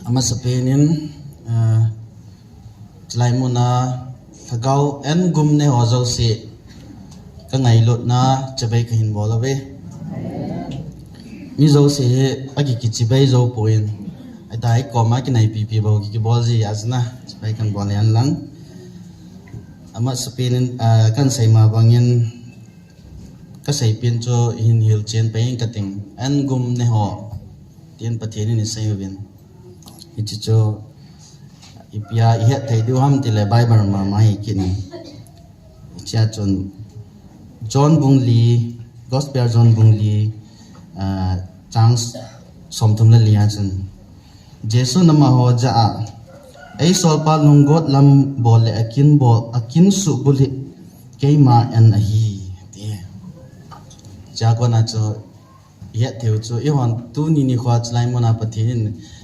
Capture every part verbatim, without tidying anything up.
Amasapen in, ah, chulai muna lhagao en gumne ho jouse ka ngailutna chibai kahin bol uve. Mi jouse hi agi kichibai jou poi. Ahitai koma kinaipipi bou kibol ji asna chibai kahin bol hen lang. Amasapen in, ah, kahin sei ma bangin, kasei pen chu hin hilchen pai ing kating. En gumne ho, tin Pathen in asei uvin. Hiche chu ipi a ihet thei diu ham tile Bible mama hi kit in. Hichea chun John bung li, Gospel John bung li, ah, chang somthum le li a chun, Jesun amaho jah a, "Eisolpa lunggot lam bol le akin bol, akin suhbulhit keima en ahi," ati. Chua kona chu ihet theiu chu, eihon tuni nikho chulai muna Pathen in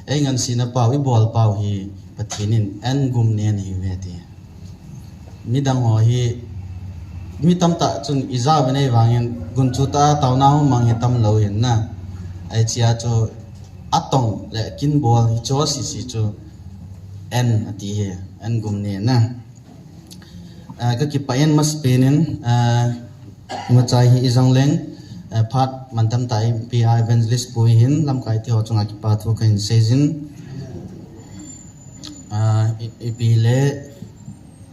eingansena pau, ibol pau hi Pathen in en gumne ahiuve ati. Midang ho hi, mi tamtah chun ija ve nei vangin gunchu tah a taona hung mang hi tamlou hin na. Hichea chu atong le kinbol hiche ho sese chu en ati hi, en gumne na. Ah, kakipah in amasapen in, ah, imacha hi ijong leng, ah, phat mantam tah a ipi a evangelist pu hin lamkai te ho chunga kipa thu kahin seijin. Ah, i, ipi le,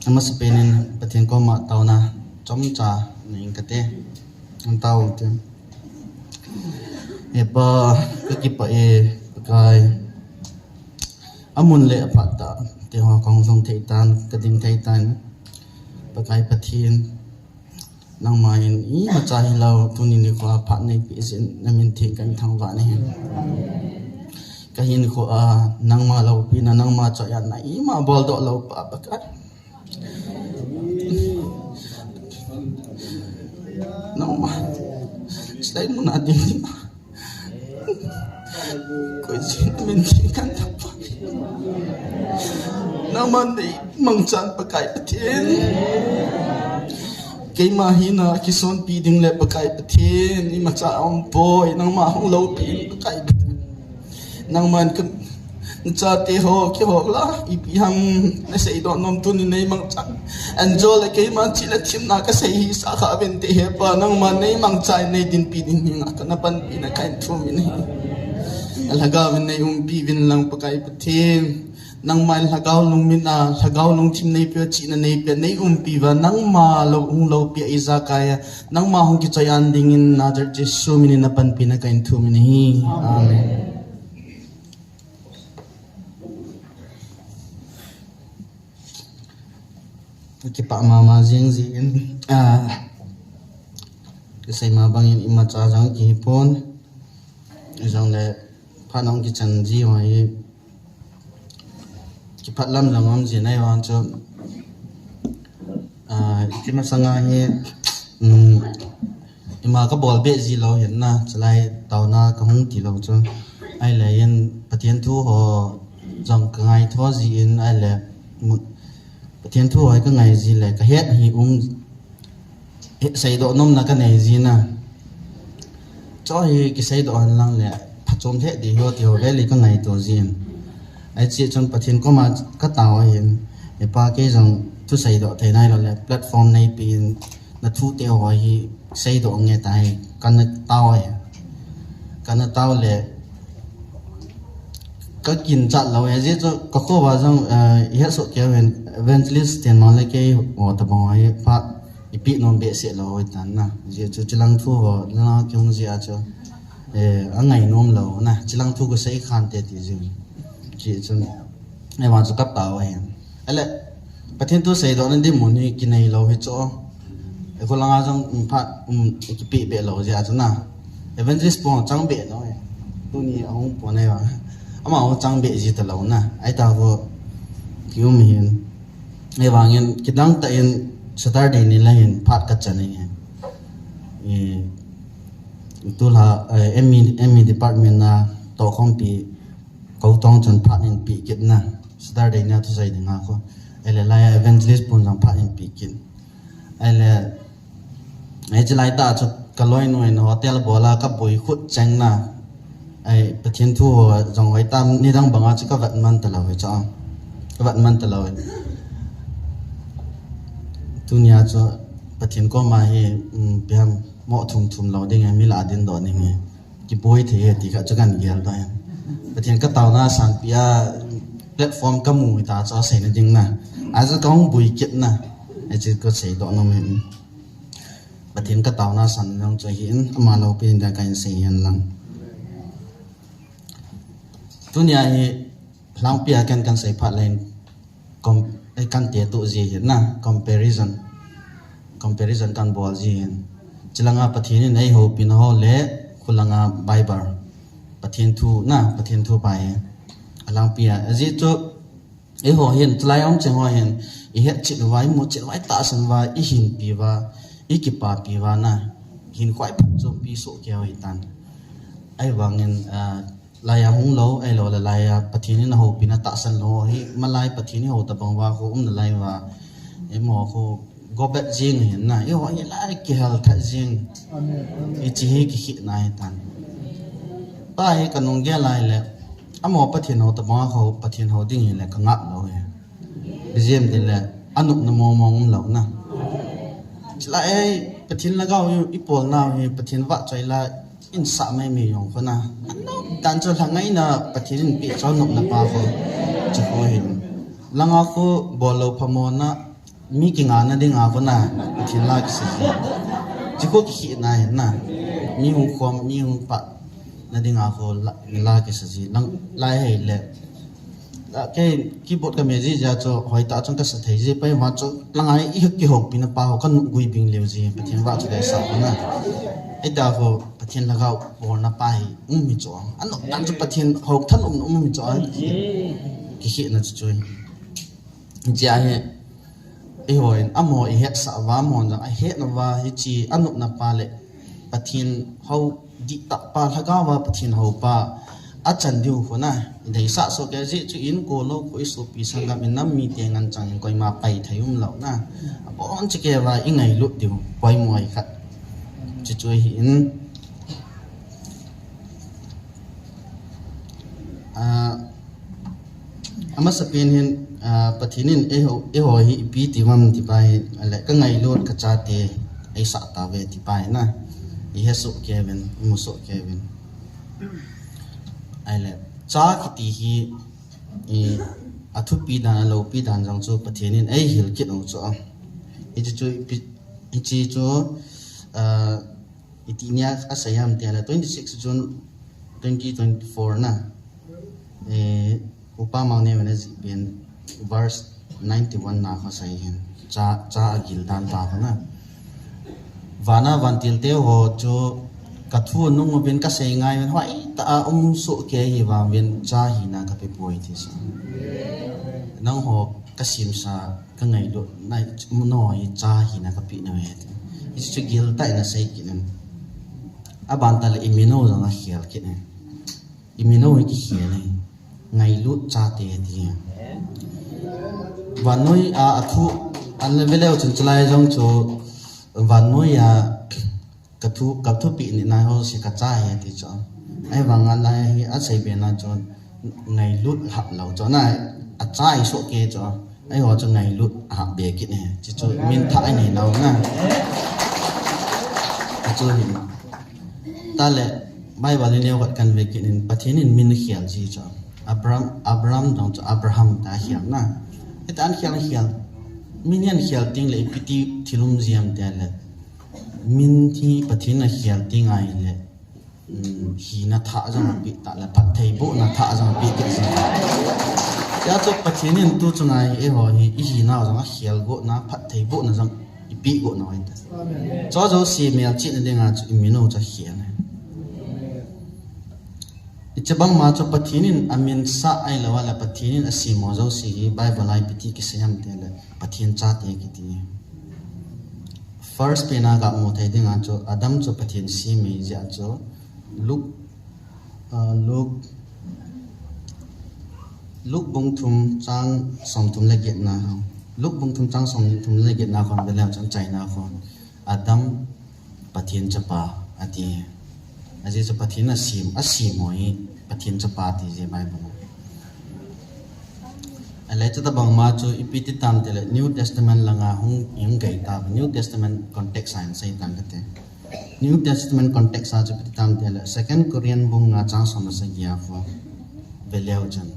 amasapen in Pathen koma taona chomcha nei ing kate. Antao te. He Pa, kakipah e, Pakai. Amun le aphat tah te ho kahung lhung thei tan, kading thei tan. Pakai Pathen, nangma in imacha hilou, tuni nikho a phat neipeh jeh in namin theng kahin thangvah nahi. Kahinkho a nangma loupina, nangma choianna ima boldoh lou pa, Pakai. Nangma, chulai muna ding, koi jin min theng kahin thangvah. Nangma neimangchan Pakai Pathen. Keima hina kisonpi ding le Pakai Pathen, imacha aumpoi, nangma hung loupin Pakai Pathen. Nangman ka, nachate ho, keiho la, ipi ham naseidoh nom, tuni neimangchan. Angel le keima chih le themna kasei hih sah kha uvinte He Pa, nangman neimangchan neidinpi ding hinga kana panpina kahin thum in ahi. Lhagao vin neiumpi uvin lang Pakai Pathen. Nangman lhagao lungmin a, lhagao lungthim neipeh, chihna neipeh, neiumpi uva, nangma lou, hung loupia ijakai a, nangma hung kichoian dingin Nazareth Jesu minin napanpina kahin thum in ahi. Amen. Kipah mama jing jin, ah, kasei ma bangin imacha jong kihipon, jongle phat nong kichan ji ho hi, kipah lam jong um jin ahi vang chu, ah, hiche masanga hi, um, ima kabol beh ji lou hin na, chulai taona kahung tilou chu. Ahile hin Pathen thu ho jong kangaito jin, ahile mu-, Pathen thu ho hi kangai ji le, kahet hi um, he, seidoh nomna kanei ji na. Chu hi kiseidoh hen lang le, phachom thei ding ahi ti ho vele kangaito jin. Hiche chun Pathen koma katao ahin, He Pa kei jong thu seidoh thei nailou le, platform neipen, nathu te ho hi seidoh nge tai, kana tao ahi. Kana tao le, kakinchat lou ahi, ajeh chu kakho uva jong, eh, ihet soh kei uvin, evangelist ten mang le keiho tabang ho hi phat ipeh nom behseh lou ahitan na. Ajeh chu chulang thu ho la kihung jeh a chu, eh, angai nom lou na, chulang thu kasei khante ti jeh. Ajeh chu, eh, ama chu katao ahi. Ahile, Pathen thu seidohna dinmun hi kinei lou hi chu. Eiho langa jong, um, phat, um, kipeh beh lou jeh a chu na. Evangelist pu chang beh lou e. Tuni ahung pon ahi vang. Amaho chang beh ji talou na. Ahitah ho kium hin. Ahivangin kidang tah in Saturday ni la hin phat kachan ahi. E, tulha, eh, M E, M E department na tohkhompi Koutong chun phat in peh kit na. Saturday ni a thusei dinga kho. Ahile lai a evangelist pun jong phat in peh kit. Ahile, hiche lai tah chu kaloinu in hotel bol a kaboi khut cheng na. Ai, Pathen thu ho jong hoi tam, nidang banga chu ka vat man ta lou hi cha. Ka vat man ta lou hi. Tunia chu Pathen koma hi, um, piam mo thum thum lou ding e, mi la din do ding e. Kiboi thei e ti kha chu kan gel ta e. Pathen ka tauna sanpi a platform ka mu ta chu a sei na ding na. A chu ka hung bui kit na. A chu ka sei do na me. Pathen ka tauna san jong chu hi in, ama loupina ka in sei hen lang. Tunia hi lhangpi a kan kan sei phat leng com-, eh, kan te tu ji hi na, comparison. Comparison kan bol ji hin. Chilanga Pathen in ei houpi na ho le, khulanga Bible. Pathen thu na, Pathen thu pa hi. Alangpi a, aji chu, Eiho hin, tulai um cheng ho hin, i het chet uva, i mu chet uva, i tahsan uva, i hinpi uva, i kipapi uva na, hin khoi phat chu pi soh kei u hi tan. Ai vangin, ah, laiya hung lou, ai lou le laiya Pathen in a houpi na tahsan lou, hi malai Pathen in hou ta bang uva, khu um na lai uva, i mo khu go back jing hin na, eiho hi lai kihel tha jing, Amen, amen. I chi hi kihi na hi tan. Pa hi ka nung gel lai le, Amo Pathen hou ta banga khu Pathen hou ding hi le ka ngap lou hi. Bijim ti le, anop na mong mong um lou na. Chila ei, Pathen lhagao i, i pol nau hi, Pathen vahchoi la, in sa mai mi jong khu na. Anop dan chu lha ngai na Pathen in pi chau nop na pa khu. Chu khu hi. Langa khu bol lou pha mo na, Mi kinga na ding a khu na, Pathen la kisa ji. Chi khu kihi na hin na. Mi hung khom, mi hung pah na ding a khu la, la kisa ji. Lang, lai hei le. La, kei keyboard ka me ji ja chu, hoi ta chung ka sa thei ji. Pai ma chu, lang ai i kihoupi na pa ho, kan gui bing leu ji. Pathen va chu dei sa khu na. Ai ta khu, Pathen lhagao bol na pa hi, um hi chu. Ano, tan chu Pathen hou than um, um hi chu. Kihi na chu chu. Chia hi, i hoi, amo i het sa va, amo jang a het na va, hi chi, anop na pa le, Pathen hou di ta pa, lhagao va, Pathen hou pa, a chan diu khu na, i dei sa so ke ji chu in ko lo, ko i sopi sangam in nam mi te ngan chang in koima pai thei um lou na. A bon chi ke va, i ngailut diu, koi moi khat. Chi chu hi in, Ah, amasa pen hin, ah, Pathen in eiho, eiho hi ipi ti vam ti pa hi, ale ka ngailut ka chate, ei sa ta ve ti pa hi na. I he so kevin, i mu so kevin. Ai le, cha kiti hi, i, a thupi dan, a loupi dan jong chu Pathen in ei hil kit u chu. I chu chu, i pi-, i chi chu, ah, Iti nia a sayam te la twenty-six June twenty twenty-four na. Eh, Upa Mangneovin a ji pen verse ninety-one na kho sai hin. Cha, cha a gil dan ta kho na. Vana vantil te ho chu ka thu nung uvin ka sei ngai uvin hoi ta a um so ke hi vang uvin cha hina ka pe poi ti sa. Nang ho ka sim sa Ka ngailut, nai, no, i cha hina ka pe nau e ti. I chu gil tah in a sei kit in. A ban ta le i mino jong a khel kit in. I mino hi kikhel in. Ngailut chate ti. Vannoi a, a thu, an le veleu chun chulai jong chu vannoi a, Ka thu, ka thupi ni nai ho si ka cha he ti chu. Ai vang a lai hi a sei be na chu ngailut hap lou chu na a cha i so ke chu. Ai ho chu ngailut hap be kit ne. Chi chu min tha ai nei lou na. A chu hi. Ta le Bible ni neo khat kan ve kit in Pathen in min khel ji chu. Abraham, Abraham dong chu Abraham ta khel na. Ita an khel khel. Min hian khel ting le ipi ti thil um jiam te le. Min hi Pathen a khel ti ngai le, um, hina thah jong a pe ta le, phattheibohna thah jong a pe kit jing. Tia chu Pathen in tu chunga hi eiho hi i hina jong a khel got na, phattheibohna jong i pe got na uvin ta. Amen. Chu jouse melchihna dinga chu i min u chu a khel na. Hiche bang ma chu Pathen in a min sa ahilou a le Pathen in a sem ho jouse hi Bible a ipi ti kisei ham ti le Pathen chate kiti. First pen a ga mu thei dinga chu Adam chu Pathen sem ahi jeh a chu Luke, ah, Luke, Luke bung thum chang som thum le get na. Luke bung thum chang som thum le get na khon ve leu chun achaina khon. Adam Pathen chapa ati. Ajeh chu Pathen asem, asem ho hi Pathen chapa ti jeh Bible a. Ahile chuti bang ma chu ipi ti tam tile New Testament langa hung, hung gei ta, New Testament context a hin sei tang kate. New Testament context a chu ipi ti tam tile Second Corinth bung nga chang som le sagi a khu ve leu chun,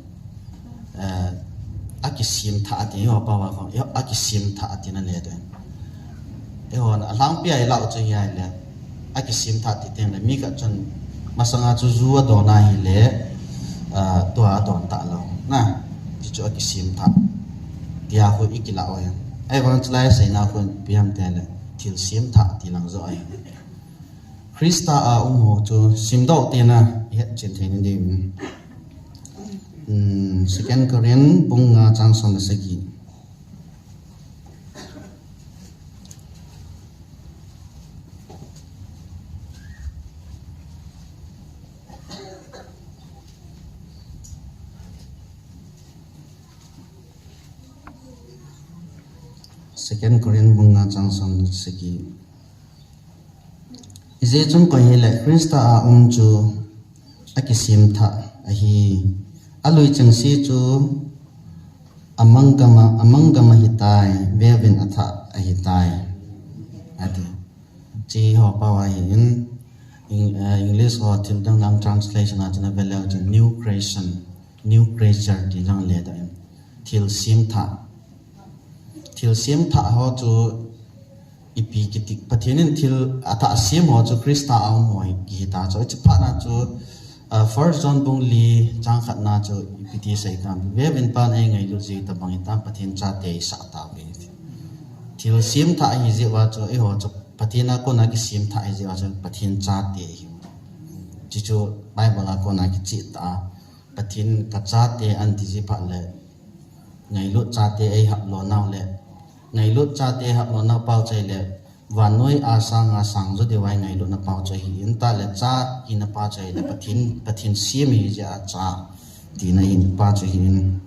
eh, akisem tha ati, eiho pao a khu, eiho, akisem tha ati na le den. Eiho na, alhangpi a ilah u chu hi ahile, akisem tha ti teng le, mi khat chun masanga chu ju adon ahile, ah, tua adon talou. Na, ti chu akisem tha. Tia khu ikilah u ahi. Ahivang chulai seina khu ipi ham tile, thilsem tha ti lang joh ahi. Christa a um ho chu simdoh tena ihet chen thei na ding. Hmm, Second Corinth bung nga chang som le sagi. Second Corinth bung nga chang som le sagi. Ijeh chun koi hile Christa a um chu akisem tha ahi. Alui chengse chu amang gam a, amang gam ahitai, veuvin atha ahitai. Ati. Hiche ho pao ahin, Eng-, eh, English ho thil dang dang translation a chun ave leu chun new creation, new creature ti jong le doh in. Thilsem tha. Thilsem tha ho chu ipi kiti, Pathen in thil atha sem ho chu Christa a um ho hi kiti ta chu. Hiche phat na chu, ah, First John bung li chang khat na chu ipi ti sei tam. Veuvin Pan eingailut jiu tobang in Pathen chate isah tauve. Thilsem tha ahi jeh uva chu, eiho chu Pathen a kona kisem tha ahi jeh uva chu Pathen chate ihi. Chuchu Bible a kona kicheh tah a, Pathen kachate ahin ti jeh phat le, ngailut chate eihap lou nau le, ngailut chate eihap lou nau pao chu ahile, vannoi a sanga sang jo deuva eingailutna pao chu ahin, tah le cha hina pa chu ahile, Pathen, Pathen sem ahi jeh a cha tina hina pa chu ahin.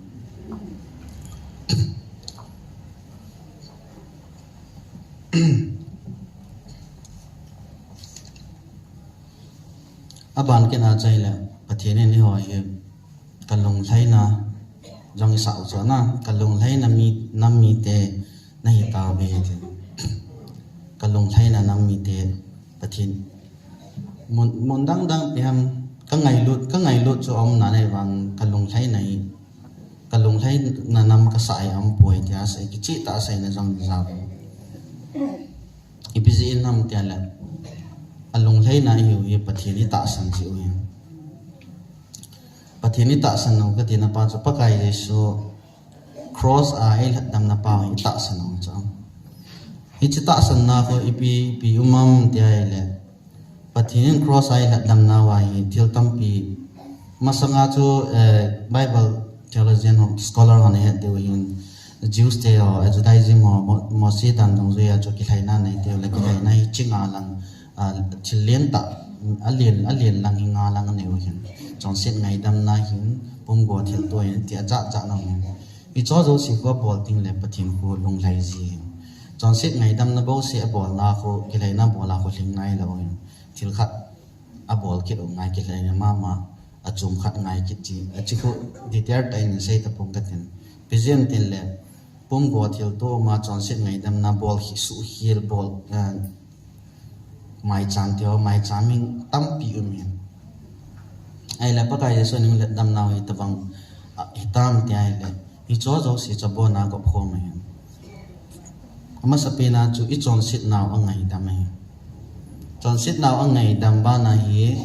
Aban kit a chu ahile, Pathen in eiho hi kalunglhaina jong isah u chu na, kalunglhaina mi, nam mite nahi tauve ti. Kalunglhaina nam mite Pathen. Mun, mun dang dang ipi ham, kangailut, kangailut chu aum nalai vang kalunglhaina hi, kalunglhaina nam kasah hi aumpoi tia sei, kicheh tah a seina jong ja. Ipi jeh in ham tile, alunglhaina ihiu hi Pathen itahsan jeh u hi. Pathen itahsan u katina pa chu Pakai Jesu cross a eilhatdamna pa u hi itahsan u chu. Hiche tahsanna khu ipi, ipi um am tia ahile, Pathen in cross a eilhatdamna uva hi thil tampi. Masanga chu, eh, Bible theologian ho, scholar ho nahet diu hin, Jews te ho, eh, Judaism ho, Mo-, Mose dan dungjuia chu kilhaina nei teu le kilhaina hi chi nga lang, ah, thil lentah, alen, alen lang hi nga lang anei u hin. Chonset ngaidamna hin, pumgo thilto hin, ti ajat jat na hin. Hicho jouse khu abol teng le Pathen khu lunglhai ji hin. Chonset ngaidamna bouseh abolna khu, kilhaina bol a khu lhing ngai lou hin. Thil khat abol kit u ngai, kilhaina mama, achom khat ngai kit ji. Hiche khu detail tah in sei tapong katin. Ipi jeh ham tile, pumgo thilto ma chonset ngaidamna bol hi suhkhel bol, eh, maicham teu, maicham hi tampi um hin. Ahile Pakai Jesu in eilhatdamna u hi tobang, ah, hitam tia ahile, hicho jouse chu abona gop khom ahin. Amasapen a chu ichonsetnau angaidam ahi. Chonsetnau angaidam bana hi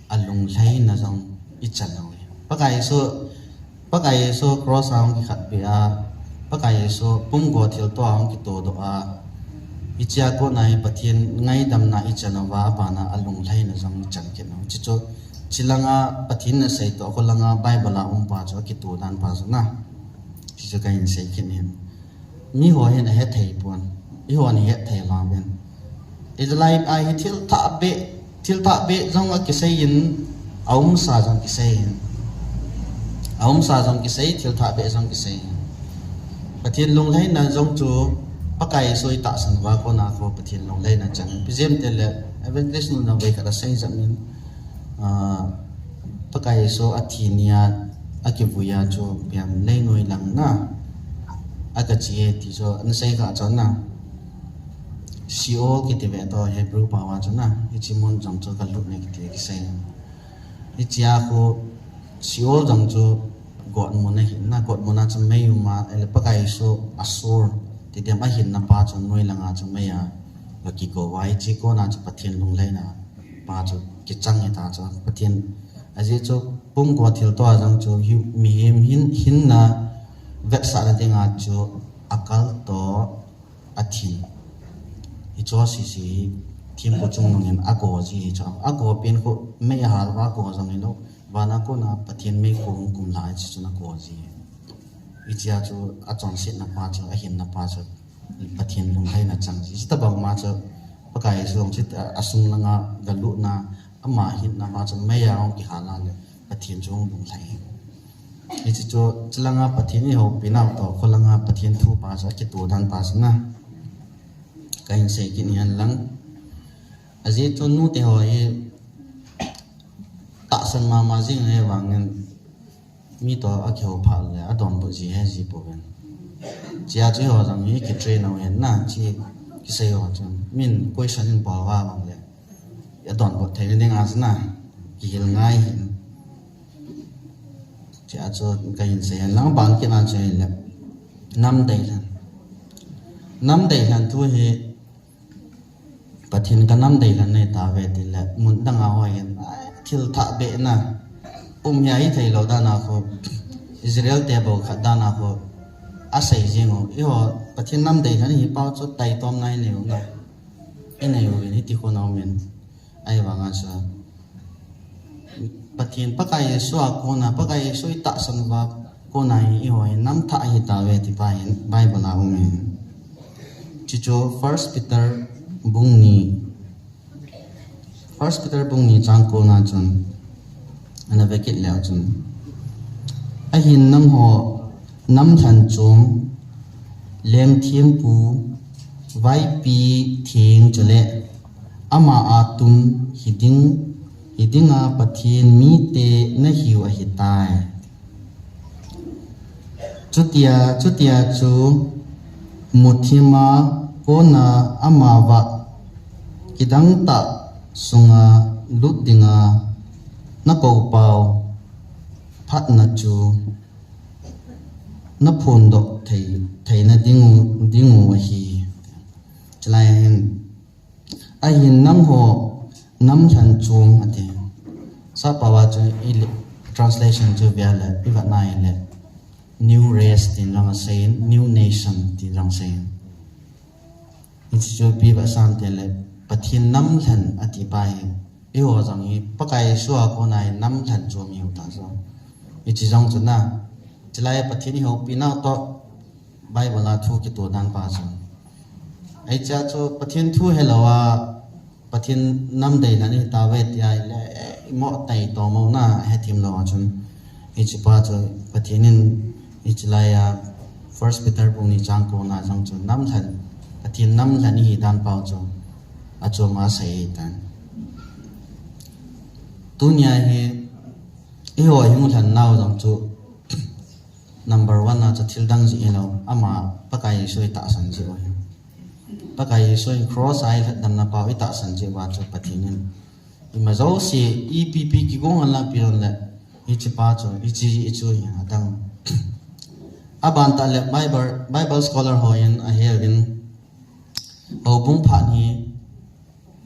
alunglhaina jong ichan u ahi. Pakai Jesu, Pakai Jesu cross a hung kikhatbe a, Pakai Jesu pumgo thilto a hung kitodoh a, hichea kona hi Pathen ngaidamna ichan uva abana alunglhaina jong ichan kit u. Chuchu, chulanga Pathen in asei toh, kholanga Bible a um pa chu akito dan pa chu na. Chuchu kahin sei kit in. Miho hin ahethei pon. Eihon ihet thei vang uvin. Ijeh inem itile hi thil thah beh, thil thah beh jong akisei in, aumsa jong kisei in. Aumsa jong kisei, thil thah beh jong kisei in. Pathen lunglhaina jong chu, Pakai Jesu itahsan uva kona kho Pathen lunglhaina chang. Ipi jeh ham itile Evangelist nuna veikhat asei jeng in, ah, Pakai Jesu athi nia akivui a chu ipi ham leinoi lang na, aka che e ti chu ana sei kha chu na. Sheol kiti ve toh Hebrew pao a chu na, hiche mun jong chu galut na kiti kisei. Hichea kho Sheol jong chu gotmun ahin na, gotmun a chu mei um a, ahile Pakai Jesu asur, ti diam ahinna pa chu noi langa chu mei a gakigo uva, hiche kona chu Pathen lunglhaina pa chu kichang hita chu. Pathen, ajeh chu pumkhat thilto a jong chu hi, mihem hin, hinna vetsahna dinga chu akal toh athin. Hiche sese hi thempu chungnungin ago ji hi chu. Ago pen khu mei ahal uva ago jong hilou. Vana kona Pathen meikhu hung kum lai chu chun ago ji. Hichea chu achonsetna pa chu, ahinna pa chu Pathen lunglhaina chang ji. Chutobang ma chu Pakai Jesu chu asung langa galutna, ama hinna ma chu mei a hung kihal a le Pathen chu hung lunglhai. Hiche chu, chulanga Pathen ihoupi nau toh, kholanga Pathen thu pa chu akitoh dan pa chu na. Kahin sei kit ngen lang. Ajeh chu nute ho hi tahsan mama jing le vangin mi toh akihou phat le adonbut ji ahi ji pouvin. Hichea chu eiho jong hi kitrain u ahin na, hiche kisei ho chun. Min question in bol uva vang le adonbut theina dinga chu na, kihil ngai hin. Hichea chu kahin sei hen lang, aban kit na chu ahile, nam deilhen. Nam deilhen thu hi, Pathen ka nam deilhen nahi tauve tile, mun danga ho hin, ai, thil thah behna um hi ahi thei lou dan a kho, Israel te bou khat dan a kho asei jing u. Eiho Pathen nam deilhen hi pau chu taitomna inei u na, inei uvin, hiti khu na umin. Ahivanga chu Pathen, Pakai Jesu a kona, Pakai Jesu itahsan uva kona hi eiho hi nam thah ahi tauve ti pa hin Bible a um e. Hiche chu First Peter bung ni, First Peter bung ni chang kona chun ana ve kit leu chun, ahin nangho nam lhen chom, leng thempu, vaipi theng chule ama a tum hiding, hidinga Pathen mite nahiu ahitai. Chutia, chutia chu muthima kona amavah kidang tah sunga lut dinga nakou pau phatna chu naphondoh thei, theina dingu, dingu ahi. Chulai hin, ahin nangho nam lhen chom ati. Sappao a chu i le, translation chu ve le, i vet na ahile, new race tin jong asei in, new nation tin jong asei in. Hiche chu ipi vet ham itile, Pathen nam lhen ati pa hi, eiho jong hi Pakai Jesu a kona hi nam lhen chom ihiu ta chu. Hiche jong chu na, chulai Pathen ihoupi nau toh Bible a thu kitoh dan pa chu. Hichea chu Pathen thu helou a, Pathen nam deilhen ihi tauve ti ahile, eh, imo taitom u na, hethem lou a chun. Hiche pa chu Pathen in hiche lai a First Peter bung ni chang kona jong chu nam lhen, Pathen nam lhen ihi dan pau chu achom a asei tan. Tunia hi eiho ihung lhen nau jong chu number one a chu thil dang jeh hilou, ama Pakai Jesu itahsan jeh u ahi. Pakai Jesu in cross a ilhatdamna pau itahsan jeh uva chu Pathen in ima jouse ipi pi kigong a la pe lou le, hiche pa chu, hiche, hiche chu hi adang. Aban tah le Bible, Bible scholar hon ahil uvin, houbung phat hi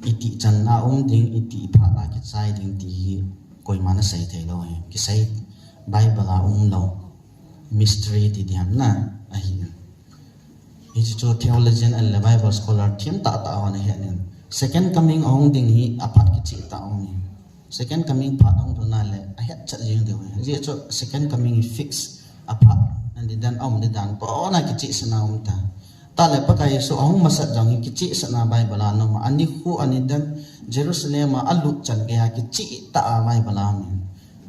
itih chan a um ding, itih phat a kichai ding ti hi koiman asei thei lou ahi. Kisei Bible a um lou. Mystery ti diham na ahi. Hiche chu theologian ahile Bible scholar thim tah tah hon ahet in, second coming ahung ding hi aphat kicheh tah aum in. Second coming phat ahung lhun a le ahet chet jeng diu ahi. Hijeh chun second coming hi fix, aphat, ani dan aum di dan pona kichehsahna um ta. Tah le Pakai Jesu ahung masat jong hi kichehsahna Bible a um a, anikho ani dan Jerusalem a alut chan geiya kicheh tah a Bible a um in.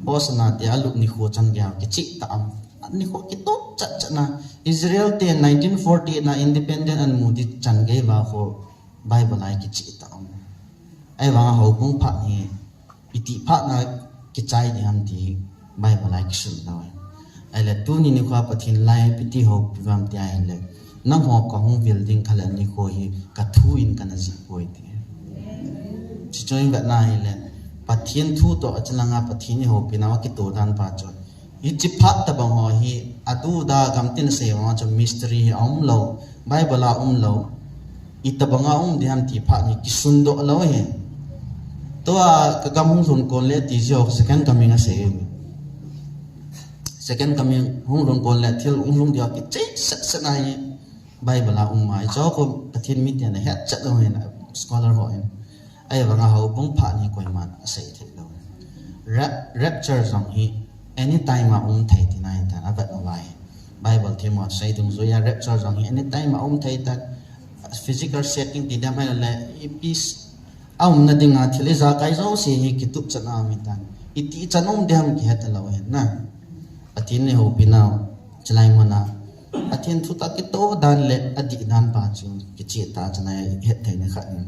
Hosanna tia alut nikho chan geiya kicheh tah a um. Anikho kitup chat chat na Israel te nineteen forty-eight na independent amu di chan gei va kho Bible a kicheh ta um. Ahivanga houbung phat hi iti phat na kichai ding ham ti Bible a kisun lou. Ahile tuni nikho Pathen lai ipi ti houpi uvam ti ahile, nangho kahung vil ding kha le nikho hi kathu in kana jih poi ti. Chuche chu ivet na hile, Pathen thu toh achilanga Pathen ihoupi nau akitoh dan pa chu. Hiche phat tabang ho hi, adu da gamtin asei vang chu mystery hi aum lou, Bible a um lou. Itabang a um ding ham ti phat hi kisun doh lou hi. Tua kagam hung lhun kon le ti jeh ho second coming asei. Second coming hung lhun kon le thil hung lhung dia kicheh set set na hi Bible a um mai. Chu kho Pathen miten ahet chet lou hi na scholar ho hin. Ahivanga houbung phat hi koiman asei thei lou. Rap-, rapture jong hi anytime a um thei tina ahitan, avet na vai. Bible themmo sei dungjui a rapture jong hi anytime a um thei tan. Physical setting ti dam hile, ipi aumna dinga thil ijakai jouse hi kitup chan a um hitan. Iti chan um ding ham kihet lou hin na. Pathen ihoupi nau, chulai mun a Pathen thu toh kitoh dan le adih dan pa chu kicheh ta chun ahet thei na khat in.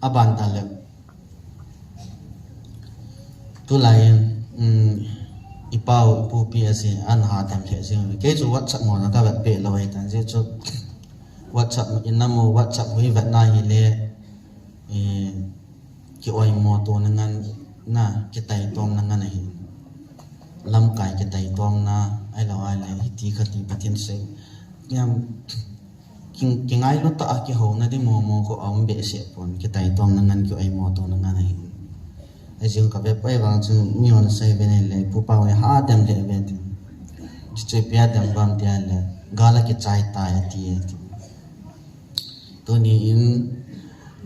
Aban ta le. Tulai in, um, ipau, ipupi asin, ana ha dem lheh jing. Kei chu WhatsApp mo na kavet peh lou ahitan, jeh chu WhatsApp in amu, WhatsApp hui vet na hile, eh, kioimo tona ngan na, kitaitomna ngan ahi. Lamkai kitaitomna, ahilou ahile, hiti khati Pathen sei. Yam, King, kingailu tah a kihouna ding momo kho aum behseh pon, kitaitomna ngan kioimo tona ngan ahi. Ajing kavet pai vang chun mihon asei uve nile, pu pau e ha dem lheh uve tin. Chuche ipi a dem uvam ti ahile, gal a kichai tai ati e ti. Tuni in,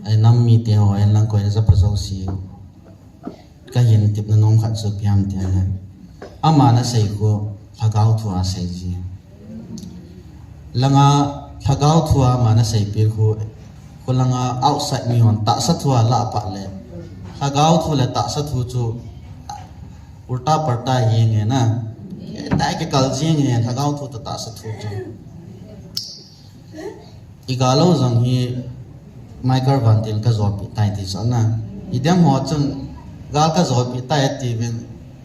eh, nam mite ho, eh, lang koina ja pha jouse. Kahin tepna nom khat chu ipi ham ti ahile, aman asei khu lhagao thu a asei ji. Langa lhagao thu a aman asei peh khu, khu langa outside mihon tahsa thu a lah phat le, lhagao thu le tahsa thu chu ulta pulta hi nge na. Eh, tai kikal ji nge lhagao thu toh tahsa thu chu. Igal ho jong hi Michael Van Til kajopi tai ti chu na. Idem ho chun gal kajopi tai ati uvin,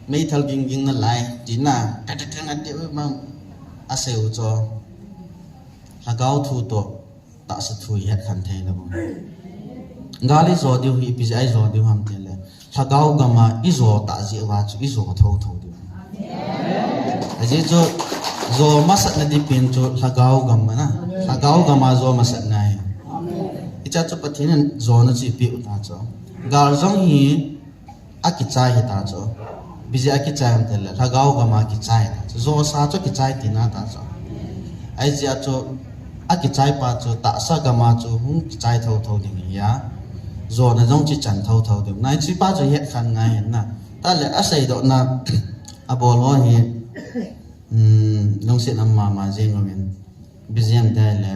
meithal ging ging nalai ti na. Ka ta ka ati u ma asei u chu. Lhagao thu toh tahsa thu ihet khen thei lou. Gal ijo diu hi ipi jeh a ijo diu ham tile, lhagao gam a ijo tah jeh uva chu ijo thotho diu. Ajeh chu jo masatna ding pen chu lhagao gam a na. Lhagao gam a jo masatna ahi. Hiche chu Pathen in jona chu eipeh u ta chu. Gal jong hi akichai hita chu. Ipi jeh a kichai ham tile, lhagao gam a kichai hita chu. Josa chu kichai tina ta chu. Ahijeh a chu, akichai pa chu, tahsa gam a chu hung kichai thotho ding ahi a. Jona jong chu chan thotho ding. Nai chu pa chu het khen ngai hin na. Tale aseidoh na, abol ho hi, um, lungset um mama jing uvin. Ipi jeh ham tile,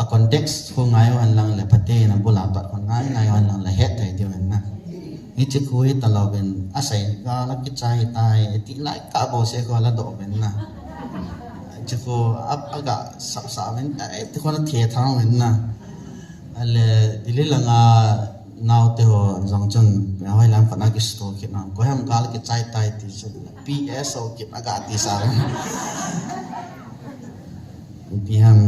a context khu ngai u hen lang le, Pathen in abul a pat khu ngai ngai u hen lang le, het thei diu hen na. Hiche khu hi talouvin, asei gal a kichai tai, ti lai kah bouseh khu ladoh uvin na. Hiche khu a, aga sap sap uvin, eh, ti khu na the thang uvin na. Ale, Delhi langa naote ho jong chun, hoilam khat na kisto kit na. Koi ham gal kichai tai ti chun, P S O kit aga ti sa uvin. Ipi ham.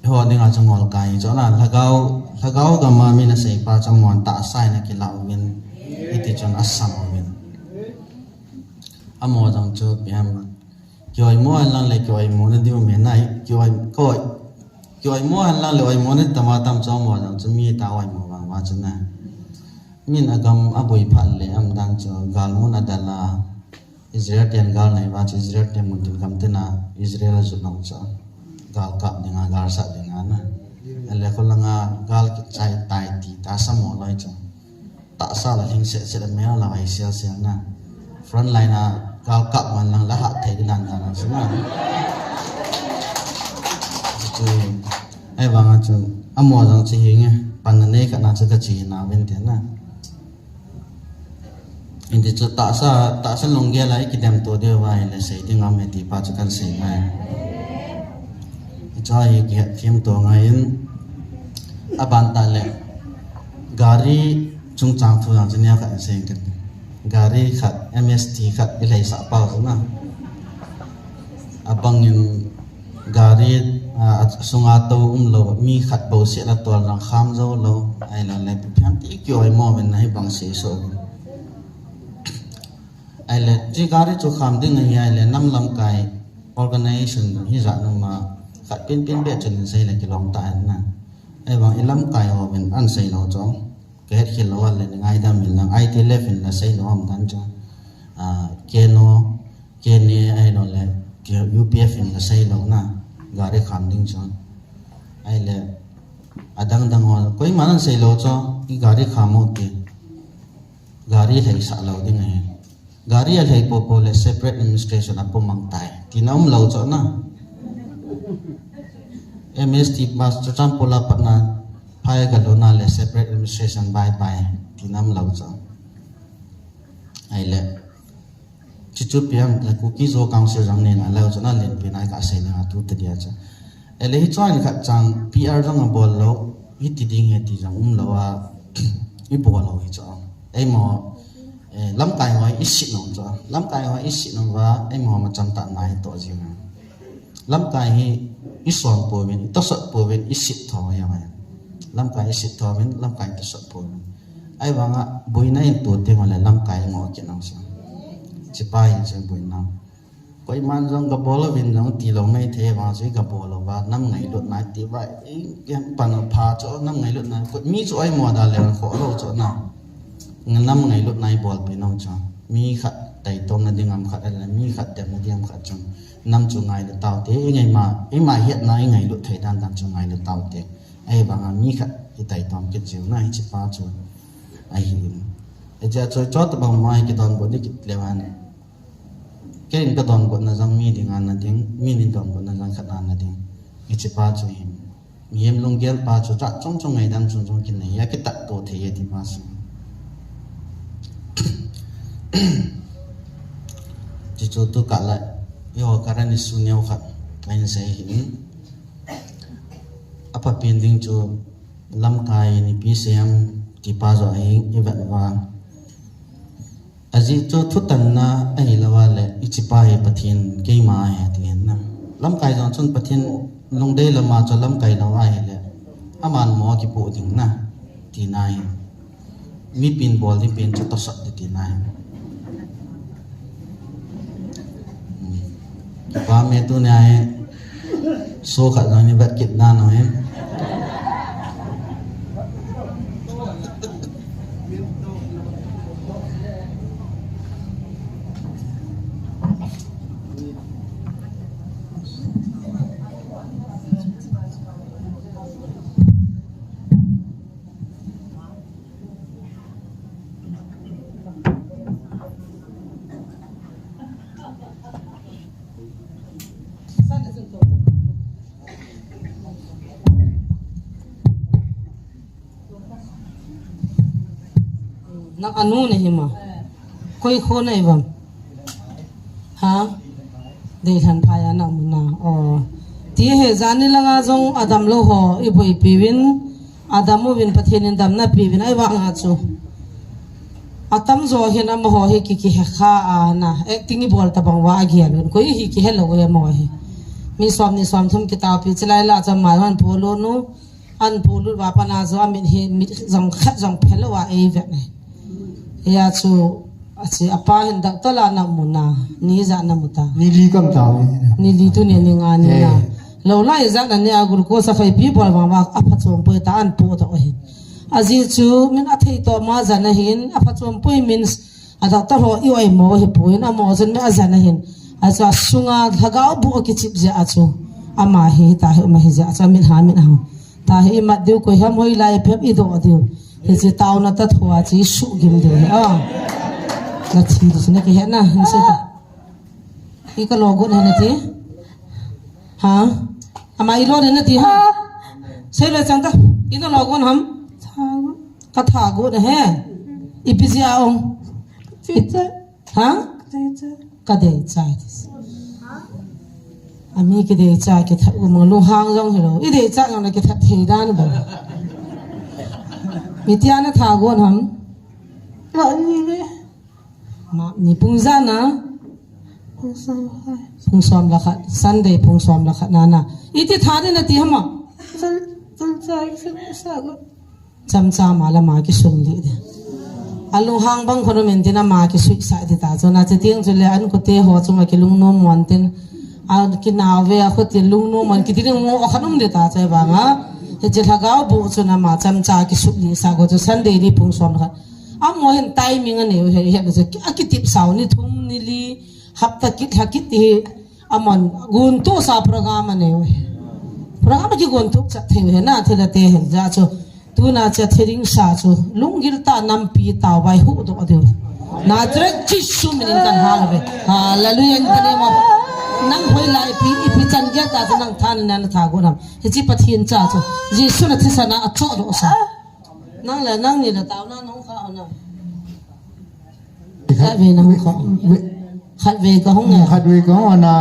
Ho dinga chu ngol kai chu na lhagao, lhagao gam a min asei pa chu amon tahsa in akilah uvin. Hiti chun asam uvin. Amaho jong chu ipi ham. Kioimo hen lang le kioimo na diu me nai, kioi, koi. Kioimo hen lang le oimo na tam a tam chu amaho jong chu mi ta oimo vang va chu na. Min agam aboi phat le aum dan chu galmun adal a. Israel ten gal nei uva chu Israel ten mun tin gam tina Israel a jut nau chu gal kap dinga, gal sat dinga na. Ale kholanga gal kichai tai ti tahsa mo loi chu. Tahsa la hing set set a mel la vai sel sel na. Front line a gal kap man lang la hat thei di dan dan chu na. Chu, ahivanga chu, amaho jong chu hinge, panna nei khat na chu kachi na ven te na. Hiti chu tahsa, tahsa lunggel a i kidem to diu va ahile sei ding ham e ti pa chu kan sei ngai. Hiche hi kihet them to ngai in, aban tah le gari chungchang thu jong chu neo khat sei kit. Gari khat, M S T khat i lheisah pau chu na. Abang in gari, a, a sunga tou umlou, mi khat bou seh la tol jong kham jou lou, ahilou le, pi phiam ti ki oimo uvin na hibang sei so. Ahile, chi gari chu kham ding ahi ahile, nam lamkai organization hi jat nung ma, khat pin pin beh chun in sei le kilom ta in na. Ahivang i lamkai ho vin an sei lou chu. Ka het khel lou a le, ni ngaidam in lang, I T L F in la sei lou ham dan chu. A, K N O, K N A ahilou le, U P F in la sei lou na, gari kham ding chu. Ahile, adang dang ho, koiman an sei lou chu, i gari kham u ti. Gari lheisah lou ding ahi. Gari a lhei popo le separate administration a pumang tai. Tina umlou chu na. M S T bus chu Churachandpur a patna phai ka lona le separate administration bye bye. Tina umlou chu. Ahile. Chuchu piang le Kuki Zo Council jong nen alou chu na len pin ai ka sei na tu te dia chu. Ahile hichun khat chang P R jong abol lou. Hiti ding he ti jong umlou a. I bol lou hichu. Eimo Eh, lamkai ho i sit nom chu. Lamkai ho i sit nom va, eimo ma cham ta nai to jing. Lamkai hi i son pouvin, i tosot pouvin, i sit tho hi mai. Lamkai i sit tho vin, lamkai i tosot pouvin. Ahivanga, buina in tu ti ma le lamkai ngo ki nang sa. Chipa in se buina. Koiman jong ka bol uvin jong tilou mai thei vang chu ka bol uva nam ngailut nai ti va i kipan pha chu nam ngailut nai ko mi chu oimo da le kho lou chu na. Nam ngailut nai bolpi nau chu. Mi khat taitom na ding ham khat le mi khat dem na ding ham khat chu. Nam chu ngailut tau te i ngai ma i ma hiat na i ngailut thei dan dan chu ngailut tau te. Ahivanga mi khat i taitom kit jiu na hiche pa chu. Ahi. Hiche chu chot bang mai kidonbut ni kit le wan. Kei in ka donbutna jong mi ding a na ding, mi in donbutna jong khat a na ding. Hiche pa chu hin. Mihem lunggel pa chu cha chong chong ngaidam chong chong kin nei a kitat to thei e ti pa chu. Chuchu tu kah la, eiho current issue neo khat, kahin sei hin. Apha pen ding chu lamkai ni P C M ti pa jo ahi i vet uva. Ajeh chu thutanna ahilou a le, hiche pa hi Pathen keima ahi ati hin na. Lamkai jong chun Pathen lungdei lama chu lamkai lou ahile, aman mo kipoh ding na, tina hi. Mi pen bol ding pen chu tosot ding tina hi. Hmm. Kipa me tuni a hi. Show khat jong ni vet kit na nong em. Nang anu na hi ma. Koi kho na i vam. Ha? Deilhen phai a na um na. Oh. Ti he jani langa jong adam lou ho i boipi uvin, adam uvin Pathen in damna pe uvin ahivanga chu. Atam jo hin amaho hi ki, kihe kha a na. Acting i bol tabang uva agel uvin. Koi hi kihe lou e amaho hi. Mi som ni som thum kitao pi chilai la cham mai hon polo nu. An polut uva pat na jo a mit hi, mit jong khat jong phelou a ei vet ne. Hia chu, achi apa hin doctor la na mu na, ni ja na mu ta. Ni li kam ta. Ni li tu ni, ni nga ni na. Eh. Lou lai ja na ni a glucose a phaipi bol vang va, aphachom poi ta an po ta o hin. Ajeh chu, min athei to ma ja na hin, aphachom poi min A doctor ho i oimo hi poi, amaho chun mi ajan ahin. Achu asunga lhagao bu akichip jeh a chu. Ama hi, hita hi, ama hi jeh a chu, amin ha, min ha. Tahi imat diu koi ham hoilai phem idoh diu. Hiche taona ta thua chu isuh gim diu hi. Ah. Nathi diu chu nakihe na, hin se ta. Ika logo na nati. Ha? Ama ilo na nati ha? Seile chang ta. Ina logo na ham? Katha go na he. Ipi jeh a ong. Pizza. Ha? Pizza. Ka dei chai. Ami ki dei chai ki that u mang lu hang jong hilo. I dei chai jong na ki that thei dan ba. Mi tia na tha gon ham. Ma ni le. Ma ni pung ja na. Pung som hai. Pung som la khat. Sunday pung som la khat na na. I ti tha ni na ti hama. Chal, chal chai sa sa go. Chamcha ma la ma ki sum li de. A lunghang bang khono men tin ama ki sui sa di ta. Chuna che tiang chu le an ko te ho chunga ki lungnom mon tin. A ki nau ve a kho ti lungnom mon ki ti ning mo khanum de ta chai banga. He che lhagao bu chu na ma chamcha ki sui li sa go chu Sunday ni pung som khat. A mo hin timing a neu he he chu a ki tip sau ni thum ni li hapta kit ha kit ti. Aman gun tu sa program a neu. Program ki gun tu chat thei he na thila te he ja chu. Tuna cha thering sa chu lunggil ta nampi ta vai hu do diu. Nazareth Jesu min in kan hal ve. Hallelujah in the name of. Nang hoi lai pi i pi chan ge ta chu nang than na na tha go nam. He chi Pathian cha chu. Jesu na thisa na a cho do sa. Nang la nang ni la tau na nong kha na. Khat ve na hung kha. Khat ve ka hung na. Khat ve ka hung na.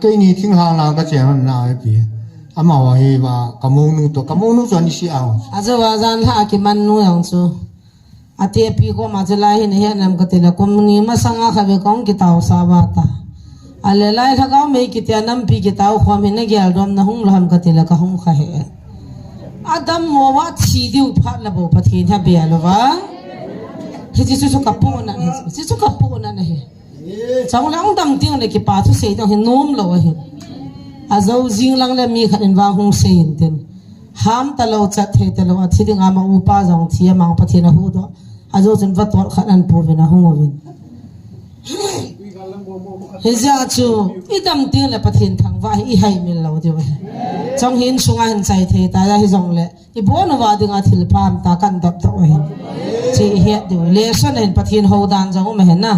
Kei ni thing hang lang ka che na ai pi. Ama wa hi wa ka mong nu to ka mong nu cho ni si au. A jo wa jan ha ki man nu yang chu. A te pi ko ma che lai hin he nam ka te la ko ni ma sang a kha ve ka hung ki tau sa wa ta. A le lai lhagao mei ki te nampi ki tau khom hin na gel dom na hung lo ham ka te la ka hung kha he. Adam mo wa thi diu phat la bo Pathian ha bia lo wa. He Jesu chu ka pu na he. Jesu ka pu na na he. Chong lang dam ting le ki pa chu sei dong he nom lo he. A jo jing lang le mi khat in wa hung sei in tin. Ham ta lo chat thei ta lo a thi ding ama u pa jong thi a mang Pathian a hu do. A jo chun va tol khat an pu vin a hung uvin. Hijeh chun, i dam ting le Pathian thangvah hi i hai min lo diu ahi. Chong hin sunga hin chai thei ta, ahi jong le, i bon uva dinga thil pha um ta kan dot to ahi. Chi i het diu. Lesson hin Pathian ho dan jong um ahi na.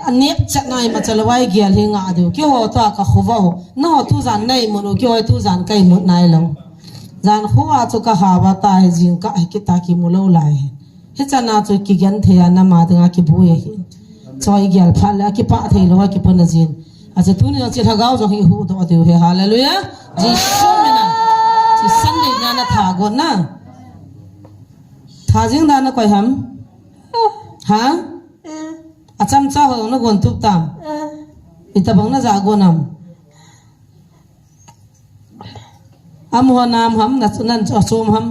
A nep chat na i ma chalwai gial hi nga diu. Keiho to ka khuva u. Na ho tu jan nei mun u, keiho tu jan kai mun nai lo. Jan khu a chu ka ha va ta hi jing ka hi kita ki mu lo lai. Hichana chu kigenthei a nama dinga kibui ahi. Choi gial phat le akipah thei lou a kipon ajin. Achu tuni jong chu lhagao jong hi hu doh diu ahi. Hallelujah. Jesu mina. Chu Sunday na na tha gon na. Tha jing dan na koi ham? Ha? Achamcha ho na gon tup tam. Itabang na ja gon am. Amo nam ham, na chu nan chu achom ham.